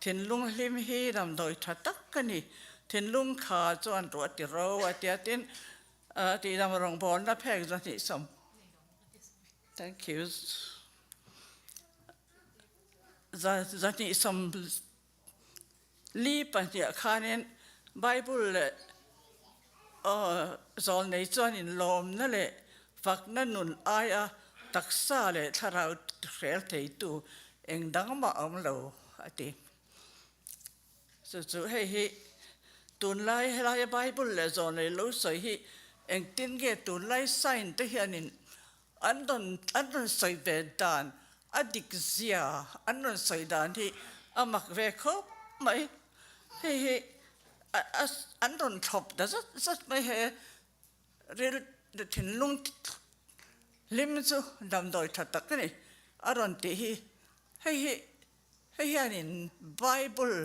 [SPEAKER 7] thinlung hlim hi damdawi tha tak a ni, thinlung kha chuan ruah ti ro a tia tin tihdam rawngbawlna phek 2 sawm thank you 2 li pahnih khanin Bible leh zawlnei chuan inlawmna leh fakna nun aia taksa leh thlarau hrel theitu eng dang mah a awm lo a ti. Chu chu hei hi tunlai helaia Bible leh zawlnei lo sawi hi engtin nge tunlai sign te hianin an rawn an rawn sawi ve dan a dik zia an rawn sawi dan hi a mak ve khawp mai. Hei hi a an rawn thlawp ta zat zat mai he ril thinlung hlim chu damdawi tha tak a ni a rawn tih hi. Hei hi hei hianin Bible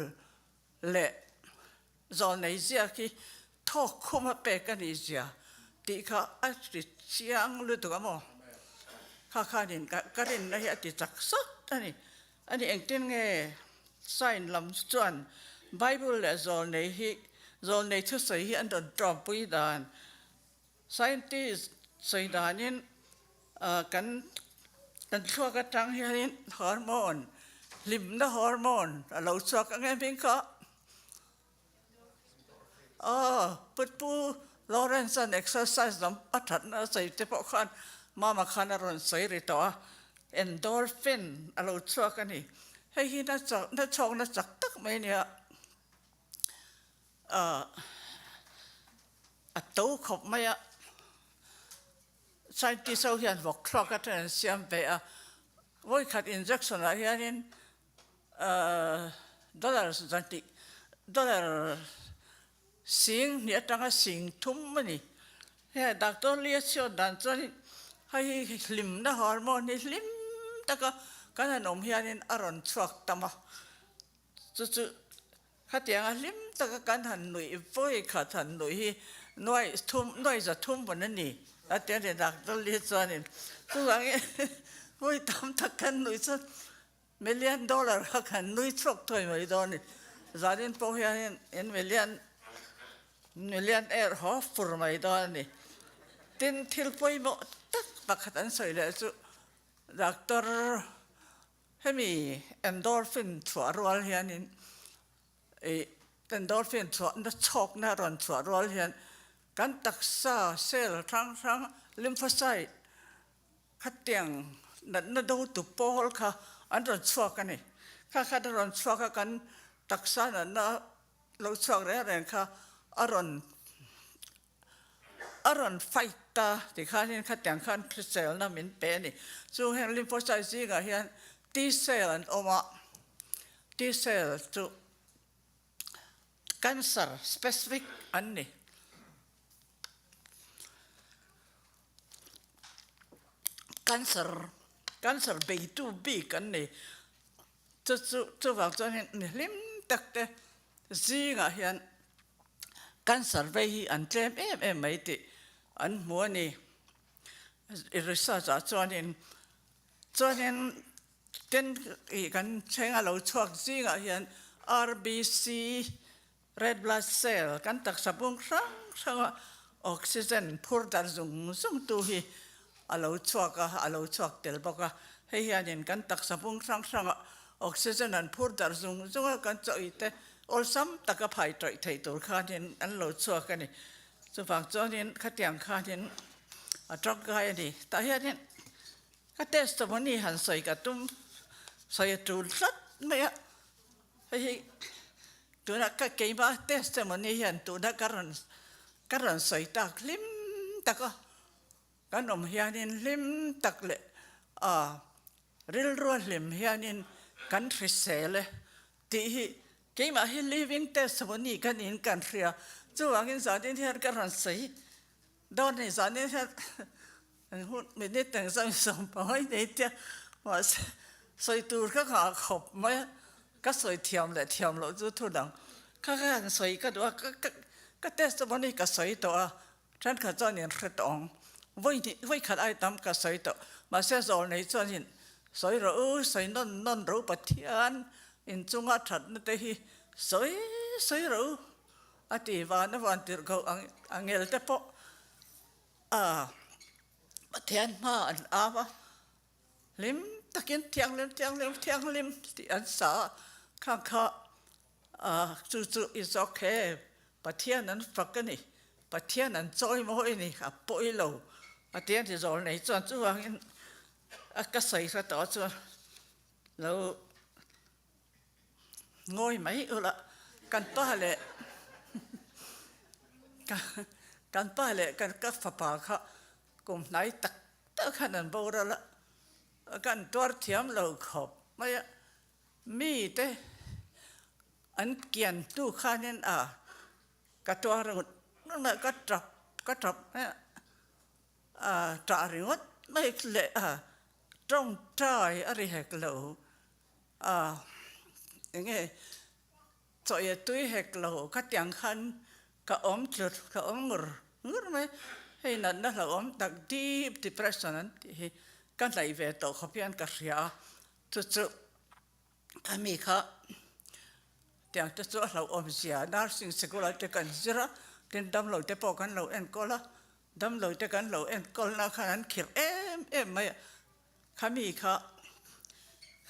[SPEAKER 7] leh Zawlnei ziak hi thawk khum a pek a nih zia tih kha a ri chiang lutuk a maw? Kha khanin ka rinna hi a ti chak sawt a ni. Ani engtin nge sign lam chuan Bible leh zawlnei hi zawlnei thusawi hi an rawn tawmpui dan scientist sawi danin kan kan thluak atang hianin hormone hlimna hormone a lo chhuak ang em hming kha. Aw, Pu Lawrence-a'n exercise lam a thatna a sawi te pawh khan Mama khan a rawn sawi ri tawh a, endorphin a lo chhuak a ni. Hei hi na chak na chhawkna chak tak mai a nia. Ahh a to khawp mai a, scientist ho hian vawk thluak atangin an siam ve a, vawikhat injection ah hianin Dollar zahnih dollar sing hnih atanga sing thum a ni. Hei doctor Lee a chhiat dan chuan hei hi hlimna hormone hi hlim taka kan han awm hianin a rawn chhuak tam a, chu chu khatianga hlim taka kan han nuih vawi khat han nuih hi nuai thum nuai za thum pawn a ni a ti a ni doctor Lee chuanin chuvangin vawi tam tak kan nuih chuan Million dollar kha kan nui chhuak thuai mai dawn ni. Zanin pawh hianin in million million air haw fur mai dawn a ni. Tin, thil pawimawh tak pakhat an sawi leh chu doctor hemi endorphin chhuah rual hianin ih endorphin chhuahna chhawkna rawn chhuah rual hian kan taksa cell hrang hrang lymphocyte Khatiang natna dotu pawl kha an rawn chhuak a ni. Kha khat a rawn chhuak a, kan taksa natna lo chhuak reng reng kha a rawn a rawn fight ta tikhanin khatiang khan hriselna min pe a ni. Chung heng lymphocyte zingah hian T cell an awm a, T cell chu cancer specific an ni. Cancer cancer beitu bik an ni. Chu chu chuvang chuanin mi hlim tak te zingah hian cancer vei hi an tlem em em mai tih an hmu a ni. Research ah chuanin chuanin ten ih kan thleng a lo chhuak zingah hian RBC Red blood cell kan taksa bung hrang hranga oxygen phur dar zung zung tu hi a lo chhuak a, a lo chhuak tel bawk a. Hei hianin kan taksa bung hrang hranga oxygen an phur dar zung zung a, kan chaw ei te awlsam taka phai tawih thei tur khanin an lo chhuak a ni. Chuvang chuanin khatiang khanin a tangkai a ni. Tah hianin ka testimony han sawi ka tum sawi a tul tlat mai a. Hei hi tuna ka keimah testimony hian tuna ka rawn ka rawn sawi tak hlim tak a, kan awm hianin hlim tak leh ah rilrua hlim hianin kan hrisel e tih hi keimah hi living testimony ka niin kan hria. Chuvangin zanin hian ka rawn sawi dawn a ni. Zanin hian hun minute engzah 15 nei tia mahse sawi tur ka nghah khawp mai a, ka sawi thiam leh thiam loh chu thu dang kha khan sawi ka duh a, ka ka ka testimony ka sawi tawh a, thenkhat chuan in hre tawh ang, vawi hnih vawi khat ai tam ka sawi tawh, mahse zawl nei chuan in sawi rawh u, sawi nawn nawn rawh u Pathian inchunga thatna te hi sawi sawi rawh u a ti van a van tirh ko ang angel te pawh. A Pathian hma an au a, hlim takin thianghlim thianghlim thianghlim tih an sa a, khang kha chu chu i zawk he Pathian an fak a ni, Pathian an chawi mawi a ni, a pawi lo a ti a ni zawl nei chuan chuvangin a ka sawi hre tawh chuan lo Ngawi mai ula, kan pa leh kan pa leh kan ka fapa kha kum hnai tak tak khan an boral a, kan tuar thiam lo khawp mai a, mite an kian hnu khanin a ka tuar ngut ngut mai a, ka tap ka tap mai a, a tah ringawt mai leh a tawngtai a ri hek lo. A, enge chawhia tui hek lo ka tiang khan ka awm tlut ka awm ngur ngur mai, hei natna hlauhawm tak deep depression an tih hi ka hnaih ve tawh khawp hian ka hria a, chu chu ka mi kha tiang te chu a hlauhawm zia nursing sikul ah te kan zir a, tin damlo te pawh kan lo enkawl a, damlo te kan lo enkawl na khan an khirh em em mai a. Khami kha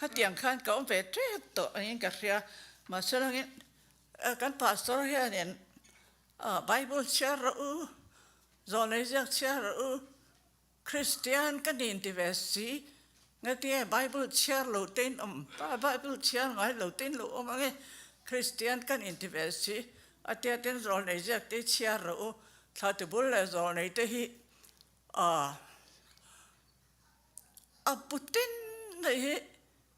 [SPEAKER 7] khatiang khan ka awm ve tep tawh angin ka hria, mahse langin kan pastor hianin Bible chhiar rawh u, zawlnei ziak chhiar rawh u, Kristian ka nin ti ve si, ngatinge Bible chhiar lo tein awm, Bible chhiar ngai lo tein lo awm ange, Kristian ka nin ti ve si, a tia tin zawlnei ziak te chhiar rawh u, thla tibul leh zawlnei te hi A pu tin mai hi,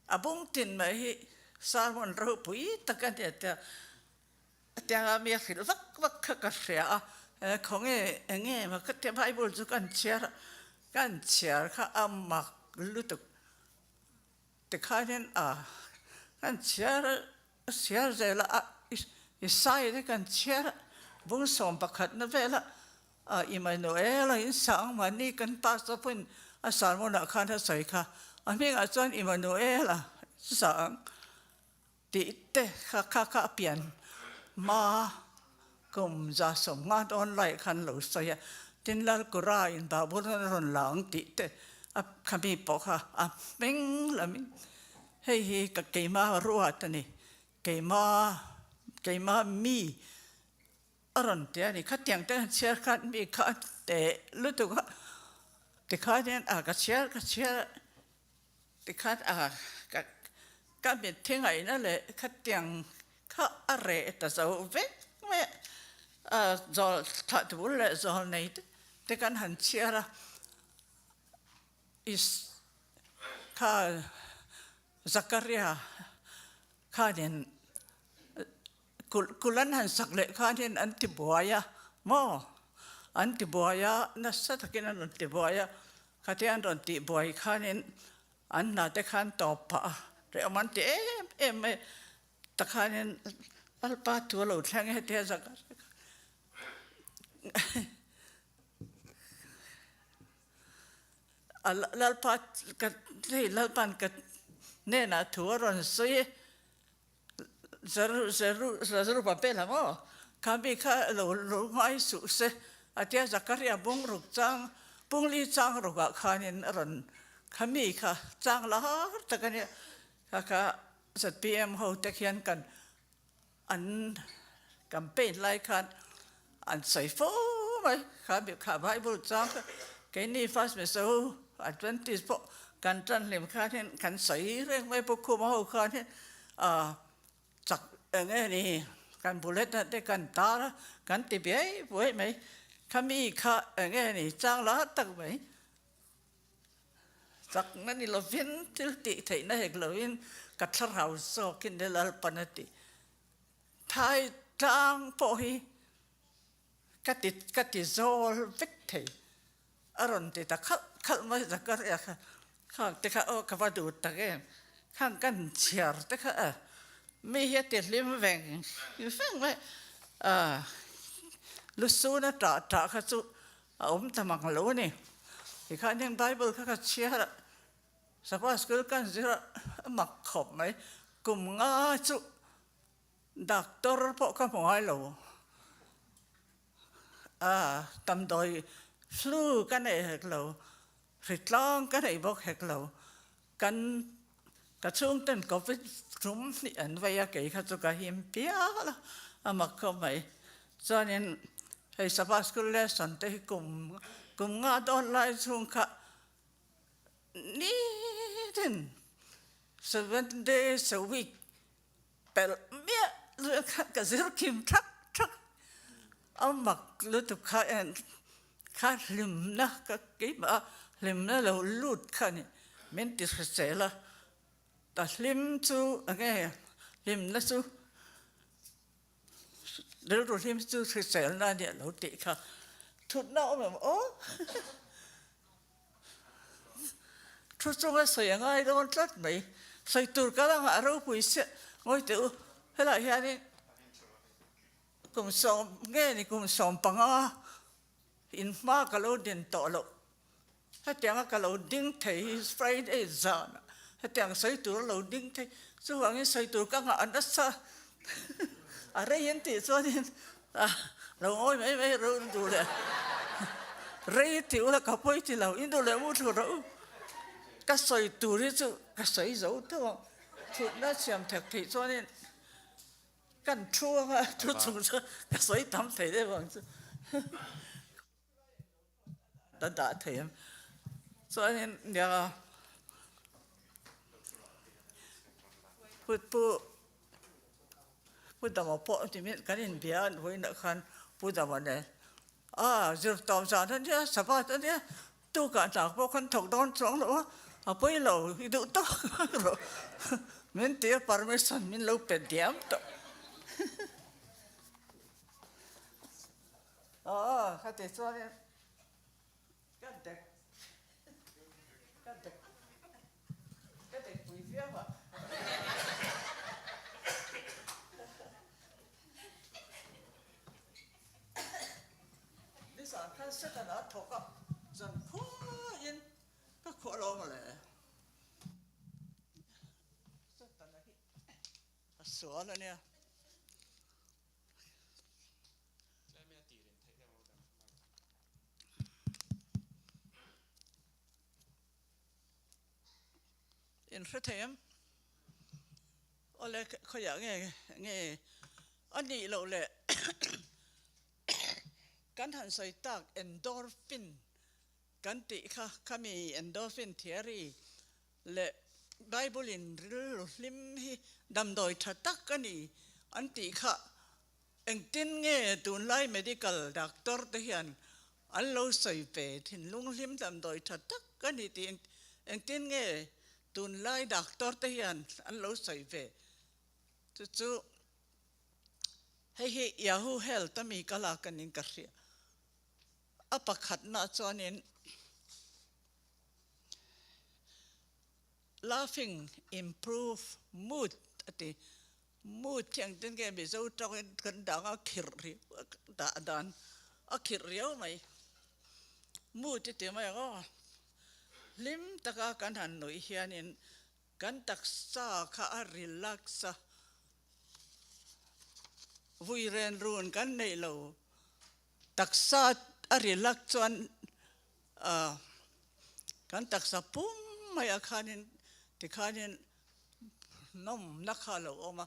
[SPEAKER 7] a bung tin mai hi sermon ropui tak a ni a tia, tianga mi a hrilh vak vak kha ka hria a, khawnge eng nge maw ka tia Bible chu kan chhiar a, kan chhiar kha a mak lutuk tikhanin a kan chhiar a chhiar zel a, i sai te kan chhiar a, bung 11na vela A Immanuel a in sang mahni kan pastor pawhin a sermon ah khan a sawi kha, a hmingah chuan Immanuel a sang tih te kha kha kha a pian hma kum 150 dawn lai khan lo sawi a, tin Lalkura in Babul a rawn la ang tih te a khami pawh kha a hming lamin hei hi ka keimah ruat a ni, keimah keimah mi A rawn ti a ni, khatiang te han chhiar khan mi kha a teh lutuk a, tikhanin a ka chhiar ka chhiar a, tikhan a ka ka mitthi ngaihna leh khatiang kha a reh ta zo vek mai a, a zawl thlah tur leh zawl nei te te kan han chhiar a, is kha Zakaria khanin Kulh kulh an han sak leh khanin an ti buai a maw? An ti buai a, nasa takin an rawn ti buai a, khatia an rawn tih buai khanin an hna te khan tawp phah a. Hrehawm an ti em em mai. Takhanin Lalpa thu a lo thleng e tia zak a Lalpa ka hei Lalpa'n ka hnenah thu a rawn sawi e Zeru Zeru Zerubabel ang aw kha mi kha lo lo ngai suh se a tia Zakaria bung ruk chang pungli chang rukah khanin a rawn kha mi kha chang lar tak a nia kha kha ZPM ho te khian kan an campaign lai khan an sawi fo mai kha mi kha Bible chang kha keini first Mizo Adventist pawh kan tan hlim khan hin kan sawi reng mai Pu Khuma ho khan hin ah chak eng nge ni kan bullet ah te kan tar a kan ti biai buai mai kha mi kha eng nge ni chang la tak mai. Chakna ni lovin thil tih theihna hek lovin ka thlarau zawkin le Lalpan a ti. Thai tlang pawh hi ka ti ka ti zawl vek thei a rawn ti ta khalh khalh mai Zakaria kha khang te kha aw ka va duh tak em khang kan chhiar te kha a mi hi a ti hlim veng veng mai a lusuna tah tah kha chu A awm ta mang lo a ni. Tikhan hian Bible kha ka chhiar a, Sabbath school kan zir a, a mak khawp mai. Kum nga chu doctor pawh ka hmu ngai lo. A, damdawi flu ka nei hek lo, hritlang ka nei bawk hek lo. Kan ka chhungten Covid tum hnih an vei a, kei kha chu ka him pial a, a mak khawp mai. Chuanin hei Sabbath school lesson te hi kum kum nga dawn lai chhung kha nitin seven days a week pelh miah luah kha ka zir kim thak thak a mak lutuk kha en kha hlimna ka keimah a hlimna lo lut kha a ni min ti hrisel a ta hlim chu enge hlimna chu rilru hlim chu hriselna a nia lo tih kha thutna awm em aw Thu chunga sawi a ngai dawn tlat mai. Sawi tur ka la nghah ropui chiah. Ngawi teh u, helaiah hianin kum sawm nge ni kum 15 inhma ka lo din tawh loh. Hetianga ka lo ding thei hi Friday zanah hetiang sawi tur a lo ding thei. Chuvangin sawi tur ka nghah nasa. A rei an tih chuanin lo ngawi mai mai ro in duh leh rei ti ula ka pawi ti lo in duh leh mu thu rawh u ka sawi tur hi chu ka sawi zo tho ang thutna siam thek theih chuanin kan thu anga thu chung chu ka sawi tam thei deuh ang chu. Ta dah thei em chuanin nia pu pu pu dama pawh ti min kan inbia a vawiinah khan pu dama nen a zir tawp zan a nia sabbath a nia tukah hna pawh khan thawk dawn chuang lo a a pawi lo i duh tawk rawh min ti a permission min lo pe diam tawh. Aw ka ti chuanin ka dek ka dek ka dek pui viau a. Nizan khan second ah thawk a zan khuaiin ka khuah lo mawle. Setana hi a sual a nia. In hre thei em? Awle khawiah nge nge a nih loh le kan han sawi tak endorphin kan tih kha khami endorphin theory leh Bible in rilru hlim hi damdawi tha tak a ni an tih kha Engtin nge tunlai medical doctor te hian an lo sawi ve thinlung hlim damdawi tha tak a ni tih engtin nge tunlai doctor te hian an lo sawi ve chu chu hei hi Yahoo Health a mi ka lak a niin ka hria a pakhatna chuanin. Laughing improve mood a ti. Mood hi engtin nge Mizo tawngin kan dang a khirh ri dah dan a khirh riau mai. Mood i ti mai ang aw. Hlim taka kan han nuih hianin kan taksa kha a relax a, vui ren run kan neih lo. Taksa a relax chuan kan taksa pum mai ah khanin tikhanin nawmna kha a lo awm a,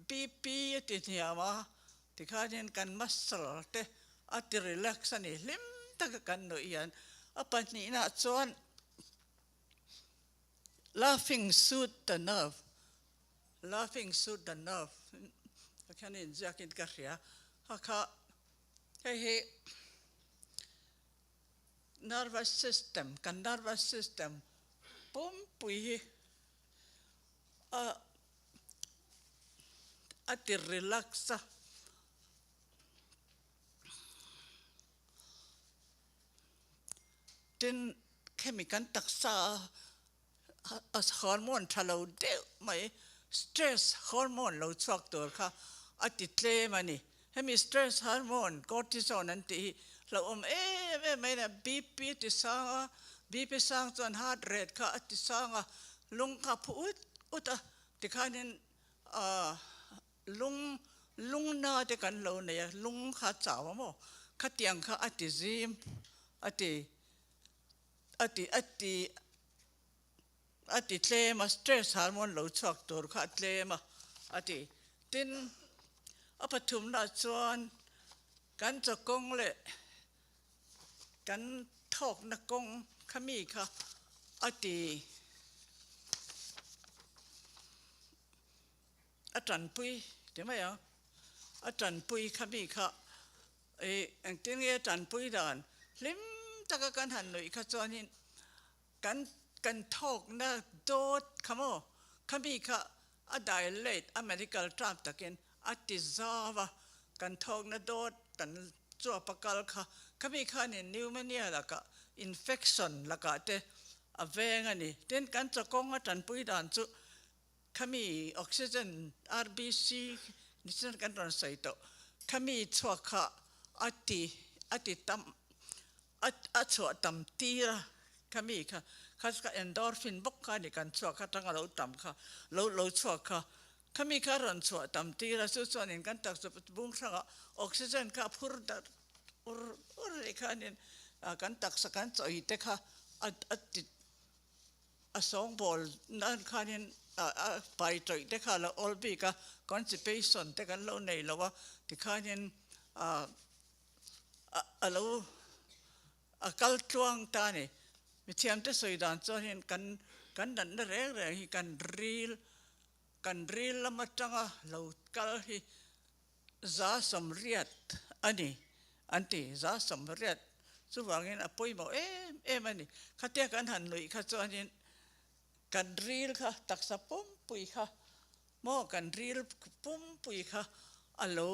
[SPEAKER 7] BP a ti hniam a, tikhanin kan muscle te a ti relax a ni, hlim taka kan nuih hian a pahnihna chuan laughing soothe the nerve, laughing soothe the nerve khian inziakin ka hria, kha kha hei hi. Nervous system, kan nervous system pumpui hi a a ti relax a. Tin, khemi kan taksa a hormone tha lo deuh mai, stress hormone lo chhuak tur kha a ti tlem a ni. Hemi stress hormone cortisone an tih hi hlauhawm em em mai a ni. BP a ti sang a, BP sang chuan heart rate kha a ti sang a, lung kha a phu ut ut a, tikhanin ahh lung lung na te kan lo nei a, lung kha a chau a maw, khatiang kha a ti zim a ti. A ti a ti a ti tlem a, stress hormone lo chhuak tur kha a tlem a, a ti. Tin, a pathumna chuan kan chawkawng leh kan thawkna kawng kha mi kha a ti a tanpui ti mai ang, a tanpui kha mi kha Ih, engtin nge tanpui dan hlim taka kan han nuih kha chuanin kan kan thawkna dawt kha maw, khami kha a dilate a medical term takin a ti zau a, kan thawkna dawt kan chuap a kal kha, khami khanin pneumonia lakah infection lakah te a veng a ni. Tin, kan chawkawng a tanpui dan chu Khami oxygen RBC ni chuan kan rawn sawi tawh. Khami chhuak kha a ti a ti tam a a chhuah tam tir a khami kha kha chu kha endorphin bawk kha a ni kan chhuak kha atanga lo tam kha lo lo chhuak kha khami kha a rawn chhuah tam tir a chu chuanin kan taksa bung hrangah oxygen kha a phur darh ur ur rih khanin kan taksa kan chawi te kha a a ti A sawngbawl nan khanin a pai tawih te kha a lo awl bik a, constipation te kan lo nei lo a, tikhanin a lo a kal tluang ta a ni. Mithiamte sawi dan chuanin kan kan natna reng reng hi kan ril kan ril lam atanga lo kal hi 180 a ni an ti, 180 chuvangin a pawimawh em em a ni. Khatia kan han nuih kha chuanin kan ril kha taksa pumpui kha maw kan ril pumpui kha a lo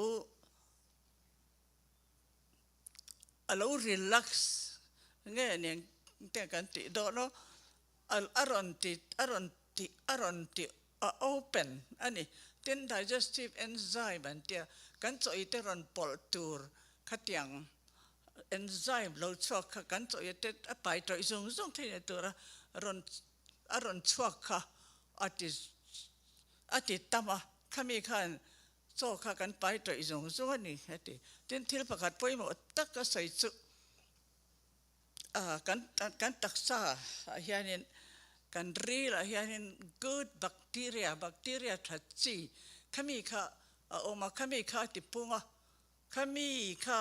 [SPEAKER 7] a lo relax nge nen te kan tih dawn aw a rawn ti a rawn ti a rawn ti A open a ni. Tin, digestive enzyme an tia, kan chaw te rawn pawlh tur khatiang enzyme lo chhuak kha kan chaw te a pai tawih zung zung theih na tura rawn a rawn chhuak kha a ti a ti tam a, khami khan chaw kha kan pai tawih zung zung a ni a ti. Tin, thil pakhat pawimawh tak a sawi chu kan kan taksa ah hianin kan ril ah hianin good bacteria bacteria tha chi khami kha a awm a khami kha a ti pung a khami kha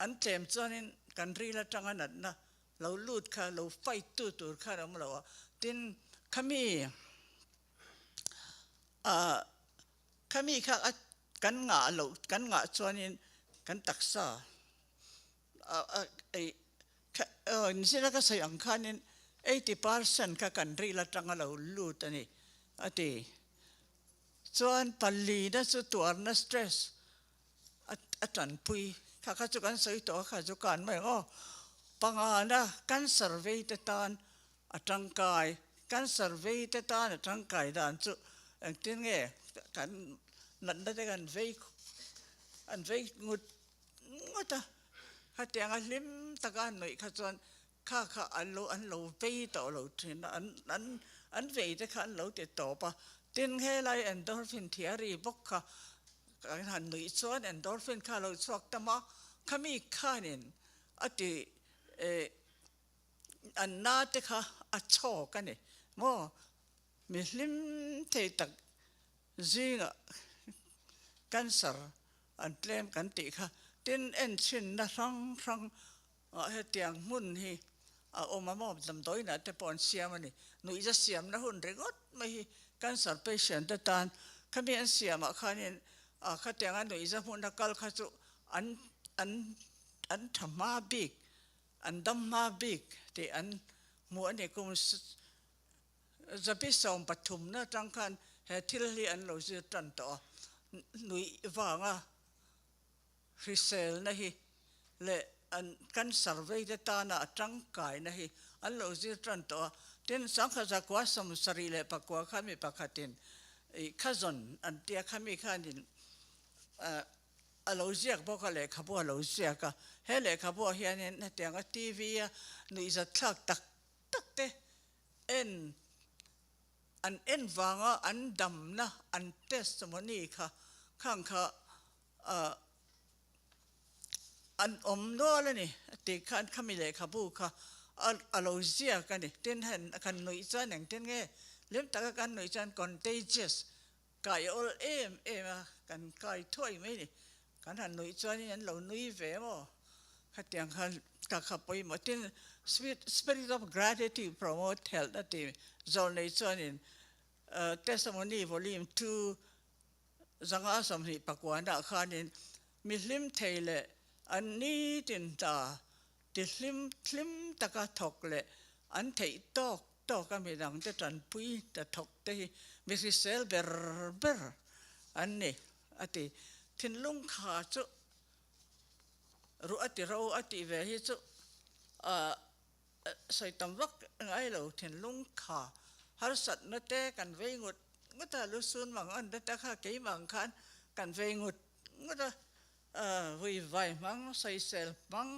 [SPEAKER 7] an tlem chuanin kan ril atanga natna lo lut kha lo fight tu tur khan a awm lo a tin khami ah khami kha a kan ngah loh kan ngah chuanin kan taksa. Nizira ka sawi ang khanin 80% kha kan ril atanga lo lut a ni a ti. Chuan palina chu tuarna stress a tanpui kha kha chu kan sawi tawh a kha chu kan mai ang aw. Pangana cancer vei te tan a tangkai. Cancer vei te tan a tangkai dan chu engtin nge kan natna te kan vei an vei ngut ngut a, khatianga hlim taka an nuih kha chuan kha kha an lo an lo vei tawh lo thin a, an an an vei te kha an lo ti tawp a, tin helai endorphin theory bawk kha kan han nuih chuan endorphin kha a lo chhuak tam a, khami khanin a ti eh an na te kha a chhawk a ni maw? Mi hlim thei tak zingah cancer an tlem kan tih kha tin enchhinna hrang hrang ah hetiang hmun hi a awm a maw damdawiinah te pawh an siam a ni. Nuihza siamna hun ringawt mai hi cancer patient te tan khami an siamah khanin ah khatianga nuihza hmuna kal kha chu an an an tha hma bik An dam hma bik tih an hmuh a ni. Kum zabi 13 na atang khan he thil hi an lo zir tan tawh a, nuih vanga hriselna hi leh an cancer veite tana a tangkaina hi an lo zir tan tawh a. Tin, sangkhat zakua 79 kha mi pakhatin ih khazawn an tia khami khanin A lo ziak bawk a, lehkhabu a lo ziak a. He lehkhabuah hianin hetianga TV a nuihzat thlak tak tak te en an en vanga an damna an testimony kha khang kha ah an awm nual a ni tih khan khami lehkhabu kha a lo ziak a ni. Tin, hen kan nuih chuan engtin nge hlim taka kan nuih chuan contagious Kai awl em em a, kan kai thuai mai ni. Kan han nuih chuanin an lo nui ve maw? Khatiang khan ka kha pawimawh. Tin, Spirit of Gratitude promote health a ti zawlnei chuanin Testimony Volume 2 529 ah khanin mi hlim thei leh an nitin ta ti hlim hlim taka thawk leh an theih tawk tawk a midangte tanpui ta thawk te hi mi hrisel ber ber an ni a ti. Thinlung kha chu ruh a ti ro a tih ve hi chu ah sawi tam vak ngai lo thinlung kha harsatna te kan vei ngut ngut a lusun mang an te kha keimah ang khan kan vei ngut ngut a vui vai hmang sawisel hmang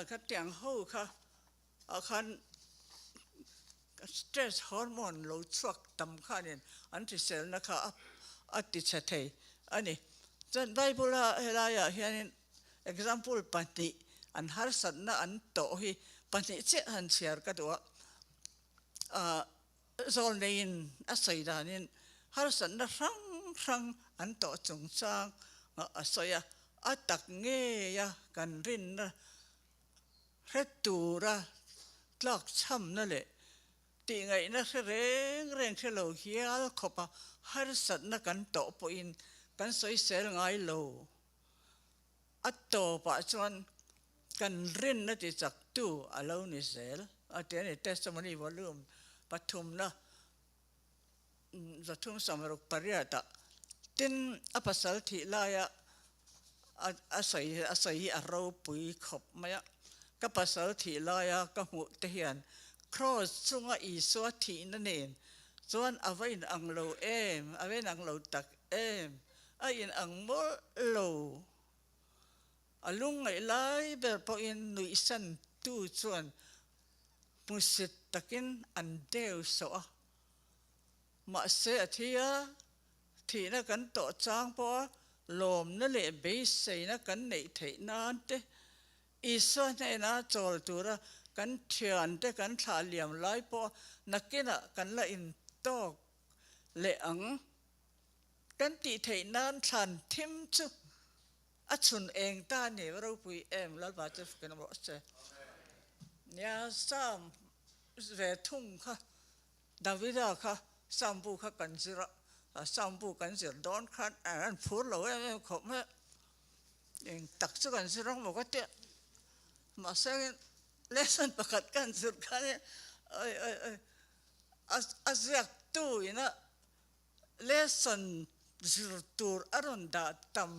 [SPEAKER 7] kha tiang ho kha ah khan stress hormone lo chhuak tam khanin an hriselna kha a ti chhe thei a ni. Chuan Bible a helaiah hianin example pahnih an harsatna an tawh hi pahnih chiah han chhiar ka duh a, ah zawlneiin a sawi danin harsatna hrang hrang an tawh chungchang a sawi a, a tak ngeia kan rinna Hre tura tlakchhamna leh tihngaihna hre reng reng hre lo hial khawpa harsatna kan tawh pawhin kan sawisel ngai lo. A tawpah chuan kan rinna tichaktu a lo ni zel a ti a ni. Testimony Volume pathumna 368 ah tin a pasal thih laia a sawi a sawi hi a ropui khawp mai a, ka pasal thih laia ka hmuh te hian Kraws chunga Isua thihna nen chuan a va inang lo em, a va inang lo tak em, a inang mawlh lo. A lungngaih lai ber pawhin nuihsan tu chuan hmusit takin an deu sawh a. Mahse a thi a, thihna kan tawh chang pawha lawmna leh beiseina kan neih theih nan te, Isua hnena chawl tura kan thiante kan thlah liam lai pawha nakinah kan la intawk leh ang kan tih theih nan thlan thim chu a chhun eng ta ni ropui em Lalpa chu fakin rawh se. Nia Psalm ve thung kha Davida kha Psalm bu kha kan zir a, Psalm bu kan zir dawn khan an phur lo em em khawp mai a, eng tak chu kan zir ang maw ka tia, mahse lesson pakhat kan zir khan oi oi oi a ziaktu ina lesson zir tur a rawn dah tam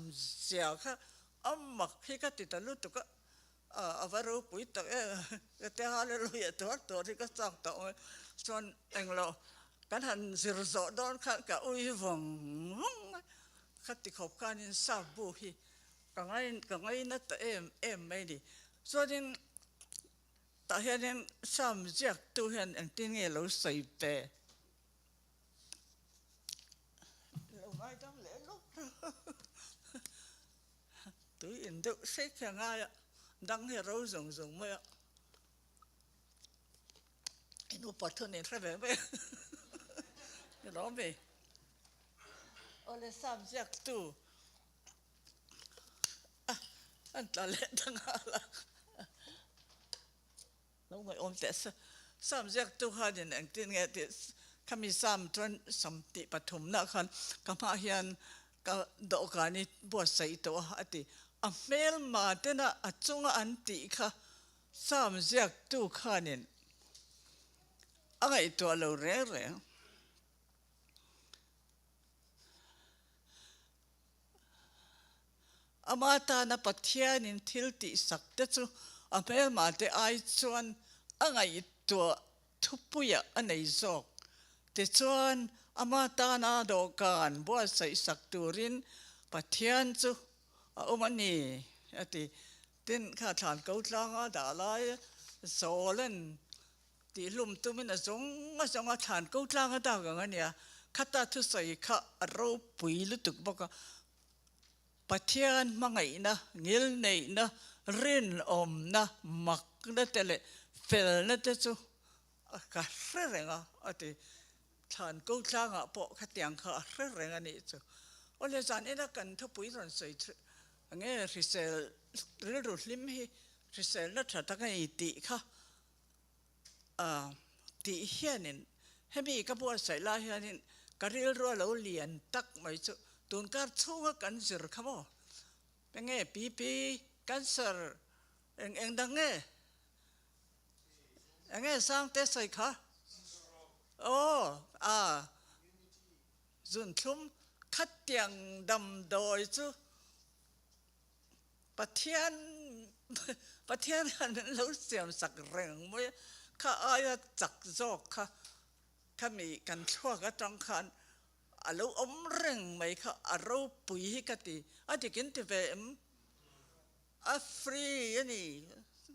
[SPEAKER 7] zia kha a mak hi ka ti ta lutuk a. A va ropui tak em ka tia hallelujah tuar tur hi ka chak tawh mai chuan englo kan han zir zawh dawn khan ka ui vawng vawng mai ka ti khawp khanin sap bu hi ka ngai ka ngaina ta em em mai ni chuanin tah hianin sam ziaktu hian engtin nge lo sawi ve. Lo ngaidam leh lawk Tui in deuh hrek hi a ngai a, dang hi a ro zawng zawng mai a. In upa thu nen hre ve mai a, ni lawm mi? Awle sap ziak tu a an tla leh ta nghal a. Lo ngaihawm teh se. Sam ziaktu khanin engtin nge tih khami sam chuan sam tih pathumna khan ka hmah hian ka dawhkan i buatsaih tawh a a ti. A hmelma tena a chunga an tih kha sam ziaktu khanin a ngaihtuah lo reng reng. Ama tana Pathianin thil tihsak te chu a hmelmate ai chuan a ngaihtuah thupuiah a nei zawk. Tichuan, ama tana dawhkan buatsaihsak turin Pathian chu a awm a ni, a ti. Tin, kha thlan ko tlanga dah lai Zawlan Tihlum tumin a zawng a zawng a thlan ko tlang a dak ang a nia. Khata thusawi kha a ropui lutuk bawk a. Pathian hmangaihna, ngilneihna, rinawmna, makna te leh felna te chu ka hre reng a, a ti. Thlan ko tlangah pawh khatiang kha a hre reng a nih chu. Awle zan ina kan thupui rawn sawi nge hrisel rilru hlim hi hriselna tha tak a ni tih kha tih hianin hemi ka buatsaih lai hianin ka rilru a lo lian tak mai chu tunkar chhunga kan zir kha maw enge PP cancer eng eng dang nge enge Sangte sawi kha aw a zunthlum khatiang damdawi chu Pathian Pathian hian min lo siam sak reng mai a, kha aia chak zawk kha khami kan thluak atang khan a lo awm reng mai kha a ropui hi ka ti. A dik in ti ve em? A free a ni,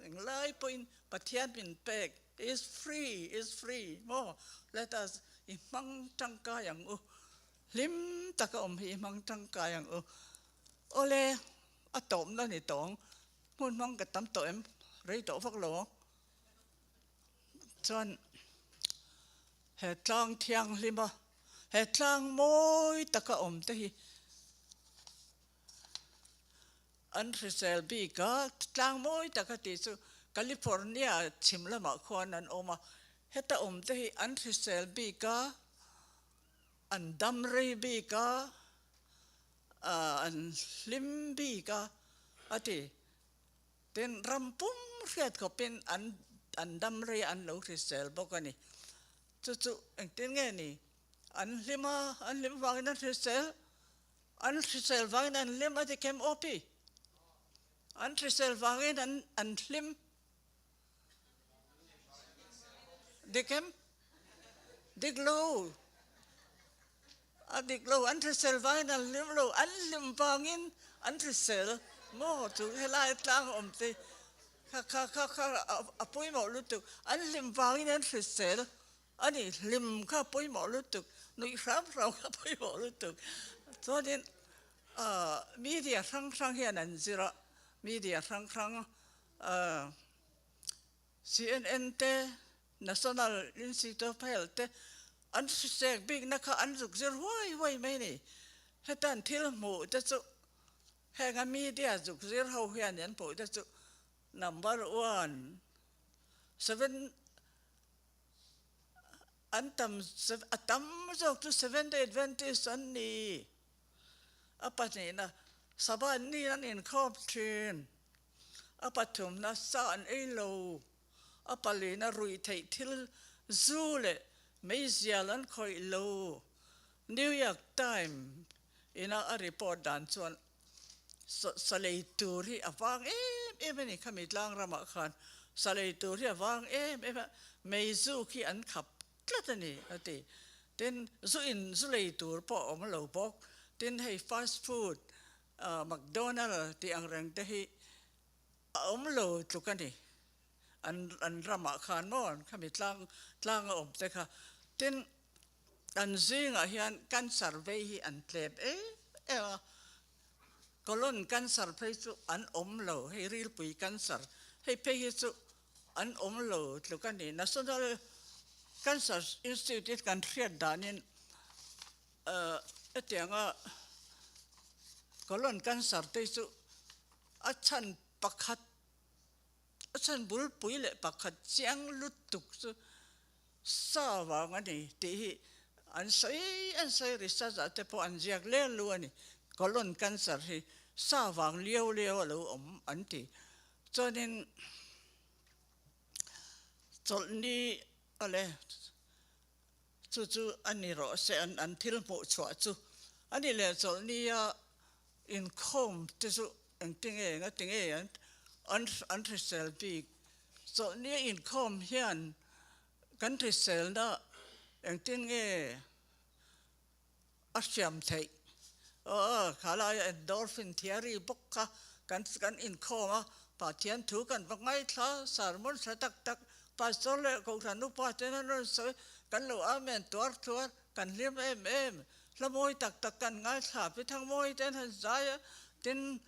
[SPEAKER 7] englai pawhin Pathian min pek is free is free maw? Let us i hmang tangkai ang u, hlim taka awm hi i hmang tangkai ang u. Awle, a tawpna ni tawng, hmun hmang ka tam tawh em? Rei tawh vak lo ang. Chuan he tlang thianghlim a, he tlang mawi taka awm te hi an hrisel bik a, tlang mawi taka tih chu California chhim lamah khuan an awm a, heta awm te hi an hrisel bik a, an dam rei bik a, an hlim bik a, a ti. Tin, ram pum hriat khawpin an an dam rei a, an lo hrisel bawk a ni. Chu chu engtin nge ni? An hlim a, an hlim vangin an hrisel, an hrisel vangin an hlim a ti khem awp i. An hrisel vangin an an hlim. Dik em? Dik lo. A dik lo, an hrisel vangin an hlim lo, an hlim vangin an hrisel maw chu helai tlang awm te kha kha kha kha a pawimawh lutuk, an hlim vangin an hrisel a ni, hlim kha a pawimawh lutuk, nuih hram hram kha a pawimawh lutuk. Chuanin media hrang hrang hian an zir a, media hrang hrang CNN te, National Institute of Health te an hrisek bikna kha an zuk zir huai huai mai a ni. Hetan thil hmuh te chu heng a media zuk zir ho hian an hmuh te chu number one, seven an tam a tam zawk chu Seventh Day Adventist an ni. A pahnihna Sabbath ni an inkhawm thin. A pathumna sa an ei lo. A palina ruih theih thil zu leh meizial an khawih lo. New York Times ina a report dan chuan sa lei tur hi a vang em. em a ni khami tlang ramah khan sa lei tur hi a vang em em a, mei zu khi an khap tlat a ni a ti. Tin, zu in zu lei tur pawh a awm lo bawk. Tin, hei fast food, McDonald tih ang reng te hi a awm lo tluk a ni. An an ramah khan maw an khami tlang tlang a awm te kha. Tin, an zingah hian cancer vei hi an tlem em em a. Colon cancer phei chu an awm lo, hei rilpui cancer hei phei hi chu an awm lo tluk a ni. National Cancer Institute kan hriat danin hetianga colon cancer te chu a chhan pakhat a chhan bulpui leh pakhat chiang lutuk chu sa vang a ni tih hi an sawi an sawi research ah te pawh an ziak lel lu a ni. Colon cancer hi sa vang liau liau a lo awm an ti. Chuanin chawlhni ale chu chu a ni rawh se an an thil hmuh chhuah chu a ni leh chawlhni a inkhawm te chu engtinge engatinge an an an hrisel bik chawlhni a inkhawm hian kan hriselna engtin nge a hriam theih. Aw, kha laia endorphin theory bawk kha kan kan inkhawm a, Pathian thu kan va ngaithla, sermon hre tak tak, pastor leh kohhran upa ten an rawn sawi, kan lo amen tuar tuar, kan hlim em em, hla mawi tak tak kan ngaithla, pi Thangmawi ten han zai a, tin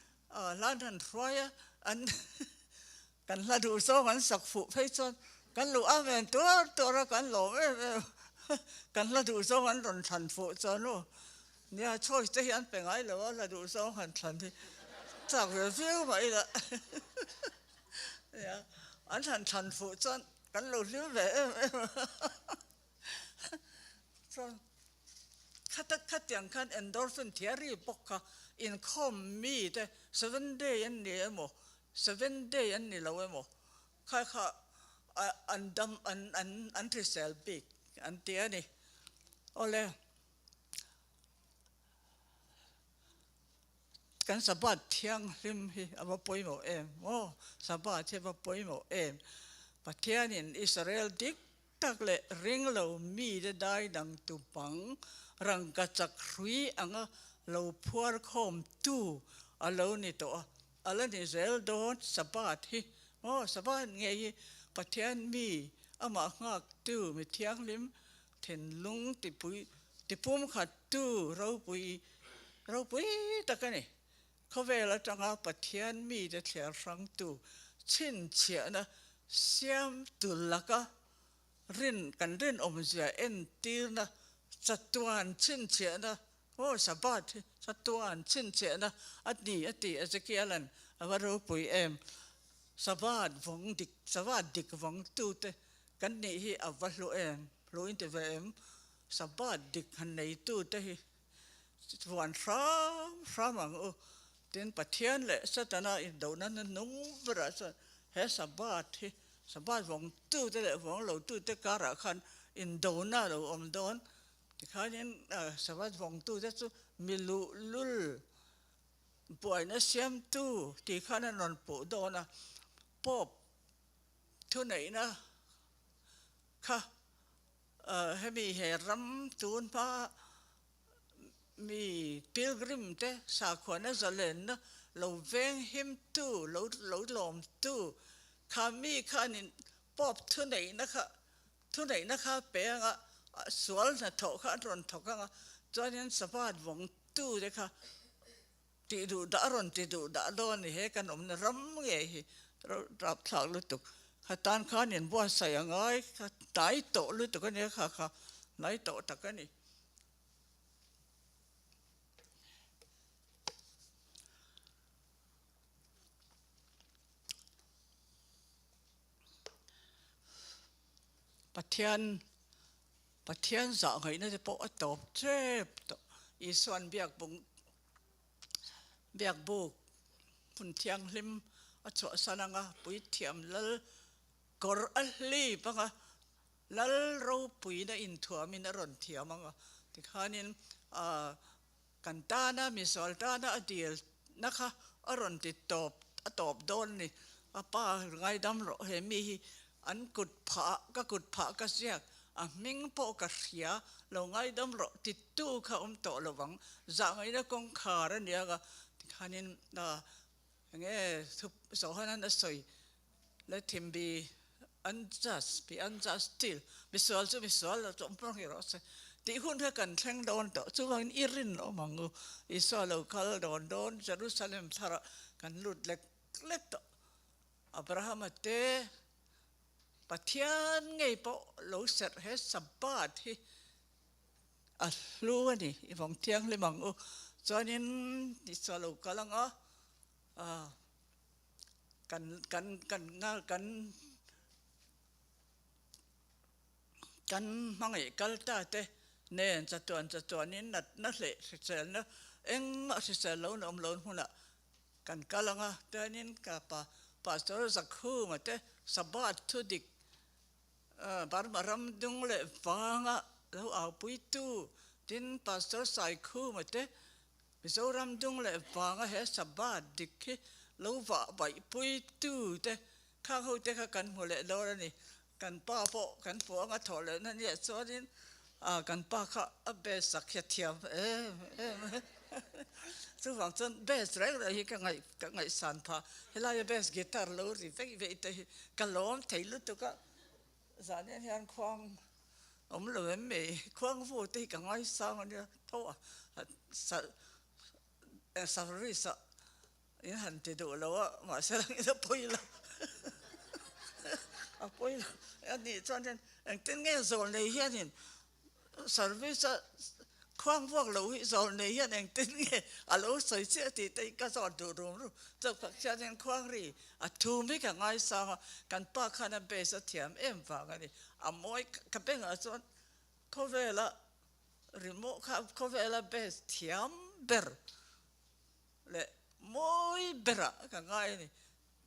[SPEAKER 7] hlan han hruai a, an kan hla duh zawng an sak fuh phei chuan kan lo amen tuar tuar a, kan lawm em em kan hla duh zawng an rawn thlan fuh chuan aw nia choice te hi an pe ngai lo a, hla duh zawng han thlan hi chak ve viau mah ila nia an han thlan fuh chuan kan lo hlim ve em em a chuan khata khatiang khan endorphin theory bawk kha inkhawm mi te seven day an ni emaw Seven day an ni lo emaw? Kha kha an dam an an an hrisel bik an ti a ni. Awle kan Sabbath thianghlim hi a va pawimawh em aw, Sabbath hi a va pawimawh em. Pathianin Israel dik tak leh ring lo mite dai dang tu bang rangka chak hrui anga lo phuar khawm tu a lo ni tawh a. A la ni zel dawn Sabbath hi maw Sabbath ngei hi Pathian mi amah nghak tu mi thianghlim thinlung tipui tipum khat tu ropui ropui tak a ni. Khawvel atanga Pathian mite thliar hrang tu chhinchhiahna siam tu laka rin kan rinawmzia entirna chatuan chhinchhiahna Aw Sabbath hi chatuan chhinchhiahna a ni a ti Ezekiel-a'n a va ropui em. Sabbath vawng dik, Sabbath dik vawng tute kan nih hi a va hlu em, hlu in ti ve em? Sabbath dik han nei tute hi vuan hram hram ang u. Tin, Pathian leh Satana indohna nung berah chuan he Sabbath hi, Sabbath vawng tute leh vawng lo tute karah khan indona a lo awm dawn. Tikhanin Sabbath vawngtute chu mi luhlul buaina siamtu tih khan an rawn puh dawn a, Pope thuneihna kha hemi he ram tun hma mi pilgrim te sakhuana zalenna lo veng himtu lo lo lawmtu kha mi khanin Pope thuneihna kha Thuneihna kha pe anga sual hnathawh kha an rawn thawk anga chuanin Sabbath vawngtu te kha tih duh dah a rawn ti duh dah dawn a ni he kan awmna ram ngei hi rapthlak lutuk kha tan khan inbuatsaih a ngai kha hnai tawh lutuk a nia kha kha hnai tawh tak a ni. Pathian Pathian zah ngaihna te pawh a tawp tep tawh. Isuan biak bung biak buk hmun thianghlim a chhuahsan anga puithiam lal kawr a hlip anga lal ropuina inthuamin a rawn thiam anga tikhanin ah kan tana misual tana a dilna kha a rawn ti tawp a tawp dawn ni. A pa ngaidam rawh he mi hi an kut phah ka kut phah ka ziak a hming pawh ka hria lo ngaidam rawh titu kha awm tawh lo vang zahngaihna kawngkhar a nia ka tikhanin enge thup Johanan a sawi Let him be unjust, be unjust still, misual chu misual lo chawm hmang hi rawh se tih hun kha kan thleng dawn tawh. Chuvangin i rinawm ang u, Isua lo kal dawn dawn Jerusalem tharah kan lut lek lek tawh. Abrahama te Pathian ngei pawh lo serh he Sabbath hi a hlu a ni, i vawng thianghlim ang u. Chuanin Isua lo kal ang a, Kan kan kan nga kan kan hmangaih kal ta te nen chatuan chatuanin natna hleh hriselna engmah hrisel lo na awm lo hmunah kan kal ang a, chuanin ka pa Pastor Zakhuma te Sabbath thu dik Burma ram dung leh vanga lo aupuitu tin Pastor Saikhuma te Mizoram dung leh vanga he Sabbath dik hi lo vah vaihpui tu te khang ho te kha kan hmu leh dawn a ni. Kan pa pawh kan hmu anga thawh leh na nia chuanin ah kan pa kha a best a khia thiam em em a. Chuvang chuan best reng reng hi ka ngaih ka ngaihsan phah. Helaia best guitar lo ri veih veih te hi ka lawm thei lutuk a. Zan hian khuang Awm lo em mai, khuangvu te hi ka ngaisang a nia tho a, service ah in han ti duh lo a, mahse lang in a pawi lo, a pawi lo a nih chuan hian engtin nge zawl nei hianin service a khuang vuak lo hi zawl nei hian engtin nge a lo sawi chiah tih te hi ka zawt duh rum rum, chawkfak hianin khuang ri a thum hi ka ngaisang a, kan pa khan a base a thiam em vang a ni. A mawi ka bengah chuan khawvela remote kha khawvela best thiam ber leh mawi berah ka ngai a ni.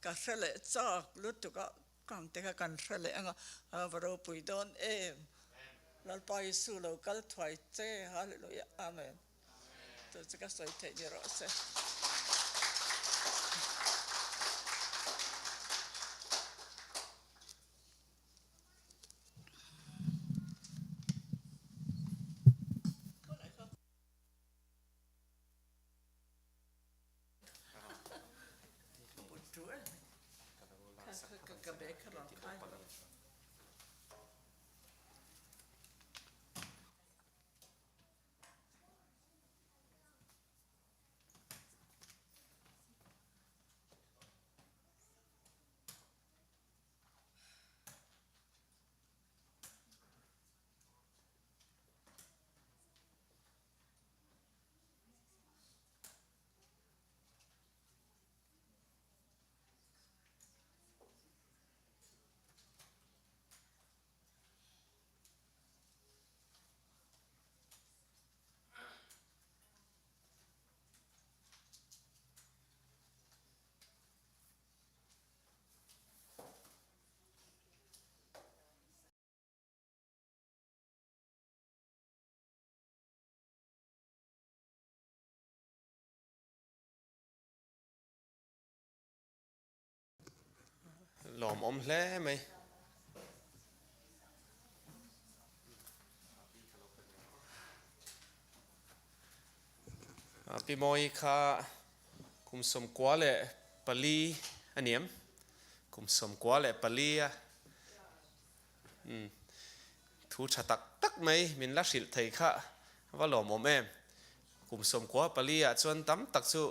[SPEAKER 7] Ka hre leh chak lutuk a, kam te kha kan hre leh ang a, a va ropui dawn em. Lalpa Isu lo kal thuai che, Hallelujah, Amen. Chu chu ka sawi theih ni rawh se.
[SPEAKER 1] Lawmawm hle mai. Pi Mawi kha kum 94 a niam. Kum 94 a thu tha tak tak mai min la hrilh thei kha va lawmawm em. Kum 94 ah chuan tam tak chu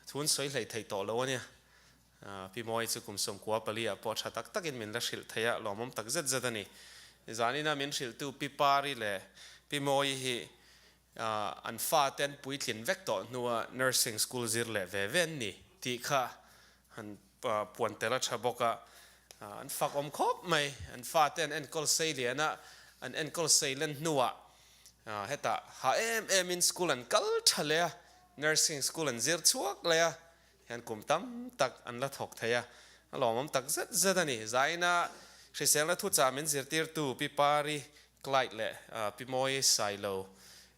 [SPEAKER 1] thun sawi hlei thei tawh lo a nia. Pi Mawi chu kum 94 ah pawh tha tak takin min la hrilh thei a, lawmawm tak zet zet a ni. Zanina min hrilhtu Pi Pari leh Pi Mawi hi an fate an puitlin vek tawh hnua nursing school zir leh ve ve an ni tih kha han puan tel a tha bawk a, an fak awm khawp mai. An fate an enkawl sei lian a, an enkawl sei len hnuah hetah ha em emin school an kal tha leh a, nursing school an zir chhuak leh a, hian kum tam tak an la thawk thei a, a lawmawm tak zet zet a ni. Zaina hriselna thuchah min zirtirtu Pi Pari Clyde leh Pi Mawi Sailo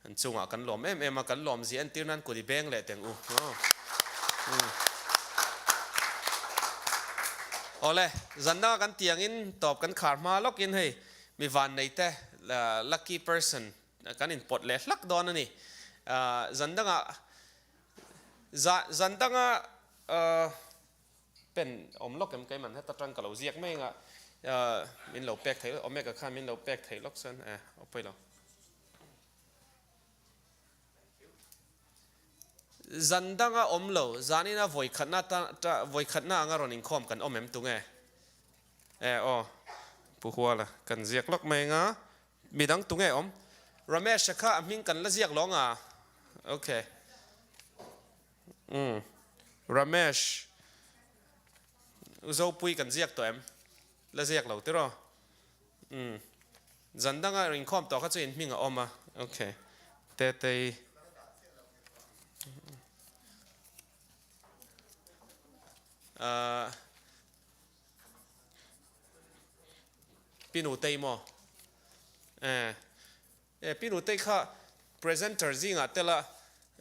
[SPEAKER 1] an chungah kan lawm em em a, kan lawm zia entir nan kut i beng leh teng u. Awle, zanna kan tiangin tawp kan khar hma lawkin hei mi vannei te lucky person kan inpawt leh hlak dawn a ni. Zan dangah zan danga pen awm lawk em keiman heta tang ka lo ziak mai anga min lo pek theih Omega khan min lo pek theih lawk chuan e aw pawi lo. Zan danga awm lo, zanina vawikhatna ta vawikhatna anga rawn inkhawm kan awm em tunge? E aw, Pu Huala kan ziak lawk mai anga midang tunge awm? Ramesh-a kha a hming kan la ziak lawng a? Ok. Umm. Ramesh, U Zopui kan ziak tawh em? La ziak lo tiraw? Umm. Zan danga inkhawm tawh kha chu in hming a awm a. Ok. Tetei. Ahh. Pi Nutei maw? Eh. E Pi Nutei kha presenter zingah tel a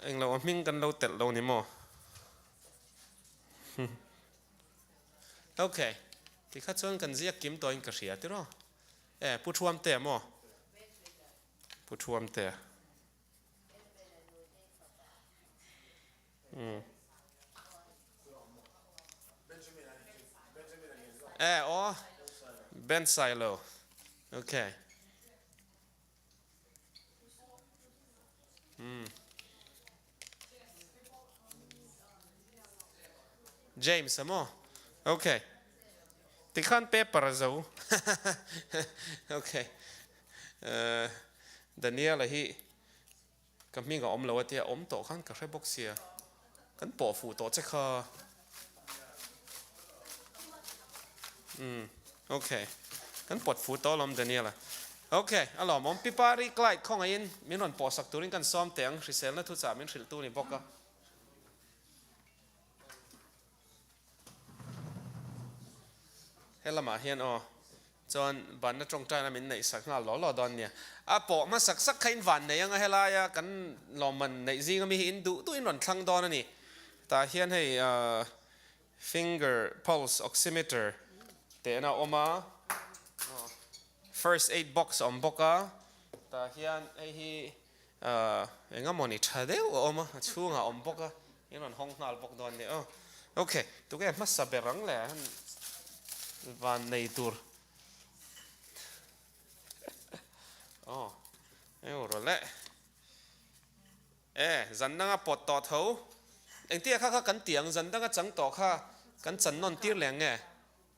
[SPEAKER 1] englo a hming kan lo telh lo ni maw? Ok. Tikha chuan kan ziak kim tawhin ka hria tiraw? E Pu Thuamtea maw? Pu Thuamtea. Umm. E aw Ben Sailo. Ok. Umm. James a maw? Ok. Tikhan paper a zo. Ok. Daniel-a hi ka hming a awm lo a tia awm tawh khan ka hre bawk sia. Kan pawh fuh tawh che kha. Umm. Ok. Kan pawt fuh tawh alawm Daniel-a. Ok. A lawmawm. Pi Pari Clyde khawngaihin min rawn pawhsak turin kan sawm teh ang hriselna thuchah min hrilh tu ni bawk a. He lamah hian aw chuan banna tawngtaina min neih sak nghal law law dawn nia. A pawh hmasak sak kha in van nei anga helaia kan lawmman neih zinga mi hi in duh duhin rawn thlang dawn a ni. Tah hian hei finger pulse oximeter tehna a awm a, first aid box a awm bawk a, tah hian hei hi Ahh eng emaw ni tha deuh a awm a, a chhungah a awm bawk a, in rawn hawng nghal bawk dawn nia aw. Ok, tuke hmasa ber ang le van nei tur. Aw, eng rawh le. E, zan danga pawt tawh tho. Engtia kha kha kan ti ang, zan danga chang tawh kha kan chan nawn tir leh ang nge?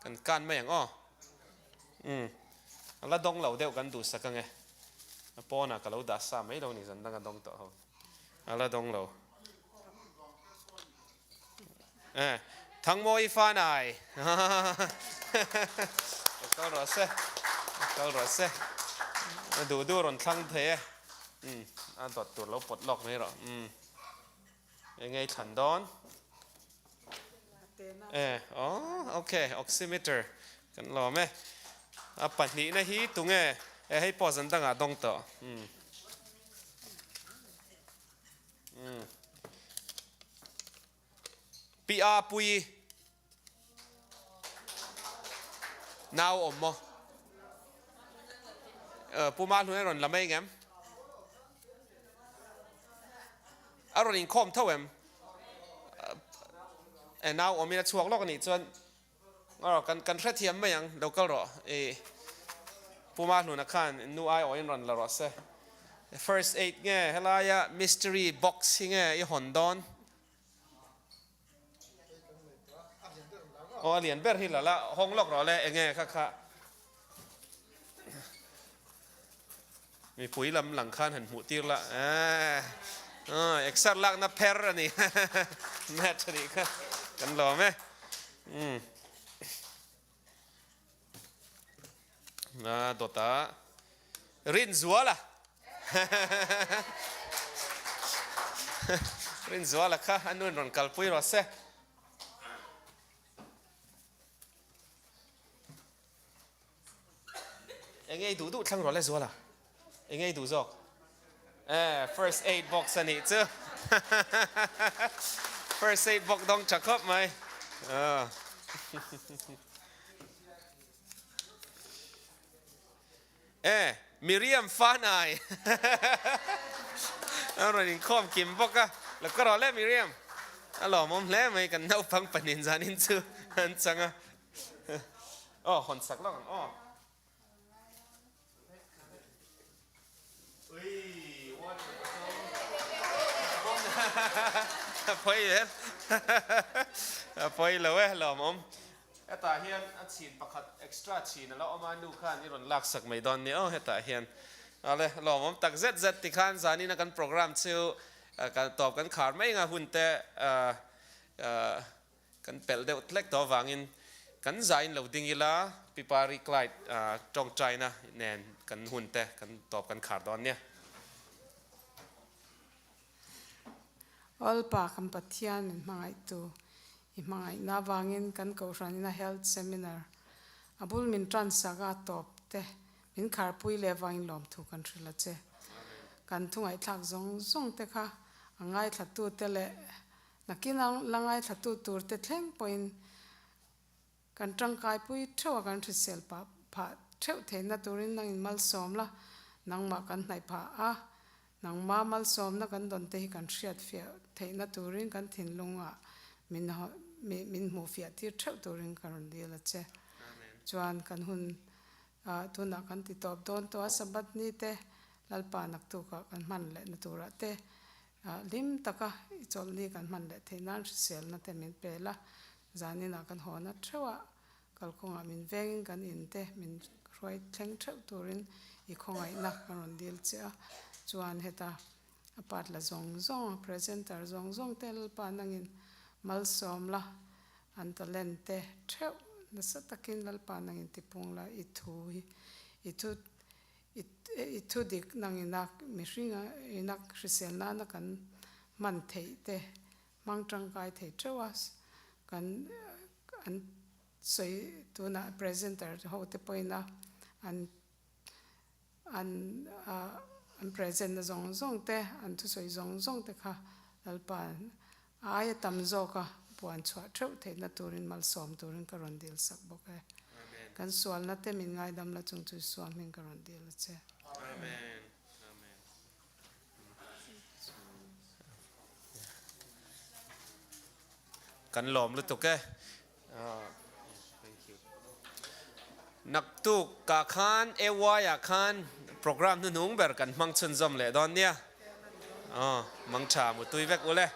[SPEAKER 1] Kan kan mai ang aw. Umm. A la dawng lo deuh kan duhsak ang e. A pawnah ka lo dah sa mai lo ni zan danga dawng tawh ho. A la dawng lo. Eh. Thangmawi fanai. Ka kal rawh se. Ka kal rawh se. A duh duh rawn thlang thei e. Umm. A dawt tur lo pawt lawk mai rawh. Umm. Eng nge i thlan dawn? E, oh, ok, oximeter kan lawm e. A pahnihna hi tunge? E, hei pawh zan dangah dawng tawh. Um. Um. Pi A Pui nau awm maw? Pu Ma Hlun a rawn la mai ngem? A rawn inkhawm tho em? E nau awmin a chhuak lawk a nih chuan kan kan hrethiam mai ang lo kal rawh i Pu Ma Hluna khan nu ai awhin rawn la rawh se. First aid nge helaia mystery box hi nge i hawn dawn? Aw a lian ber hi la la hawng lawk rawh le enge kha kha mipui lam lang khan han hmuh tir la eh exer lakna pher a ni match a nih kha kan lawm e um a dawtah Rinzuala Rinzuala kha a nun rawn kalpui rawh se. Enge i duh duh thlang rawh le Zuala. Enge i duh zawk? Eh, first aid box a nih chu. First aid box dawng tha khawp mai. E, Miriam Fanai a rawn inkhawm kim bawk a, lo ka rawh le Miriam, a lawmawm hle mai kan naupang pahnih zanin chu an chang a, aw hawn sak lawk ang aw. A pawi e, a pawi lo e lawmawm. Hetah hian a chhin pakhat extra chhin a la awm a, nu khan i rawn laksak mai dawn nia aw hetah hian. Ale lawmawm tak zet zet tikhan zanina kan program chu kan tawp kan khar mai anga hun te kan pelh deuh tlek tawh avangin kan zain lo ding ila Pipari Clyde tawngtaina nen kan hun te kan tawp kan khar dawn nia.
[SPEAKER 2] Awlpa kan Pathian min hmangaihtu i hmangaihna avangin kan Kohhranina Health Seminar a bul min tansak a tawp te min kharpui leh avangin lawmthu kan hrilh a che. Kan thu ngaihthlak zawng zawng te kha a ngaithlatu te leh nakin a la ngaithlatu tur te thleng pawhin Kan tangkaipui theuh a kan hrisel pah phah theuh theihna turin nangin malsawm la, nangmah kan hnaih phah a, nangma malsawmna kan dawn te hi kan hriat fiah theihna turin kan thinlungah min min hmuh fiah tir theuh turin ka rawn dil a che. Chuan kan hun ah tunah kan ti tawp dawn tawh a, Sabbath ni te Lalpa naktukah kan hman lehna turah te hlim taka i chawlhni kan hman leh theih nan hriselna te min pel a, Zaninah kan haw na theuh a, kalkawngah min vengin kan in te min hruai thleng theuh turin i khawngaihna ka rawn dil che a, chuan heta a part la zawng zawng, presenter zawng zawng te Lalpa nangin malsawm la, an talent te theuh nasa takin Lalpa nangin tipung la i thu hi i thu i thu dik nangina mihring ina hrisel nana kan hman theih te Hmang tangkai thei teuh a, kan an sawi tunah presenter ho te pawhin a an an an present na zawng zawng te an thusawi zawng zawng te kha Lalpa a aia tam zawk a puan chhuah theuh theihna turin malsawm turin ka rawn dil sak bawk e. Kan sualna te min ngaidam la chung chu Isua hming ka rawn dil a che.
[SPEAKER 1] Amen. Kan lawm lutuk e. Naktuk ka khan AY ah khan program hnuhnung ber kan hmang chhunzawm leh dawn nia. Aw, mang tha mutui vek ule.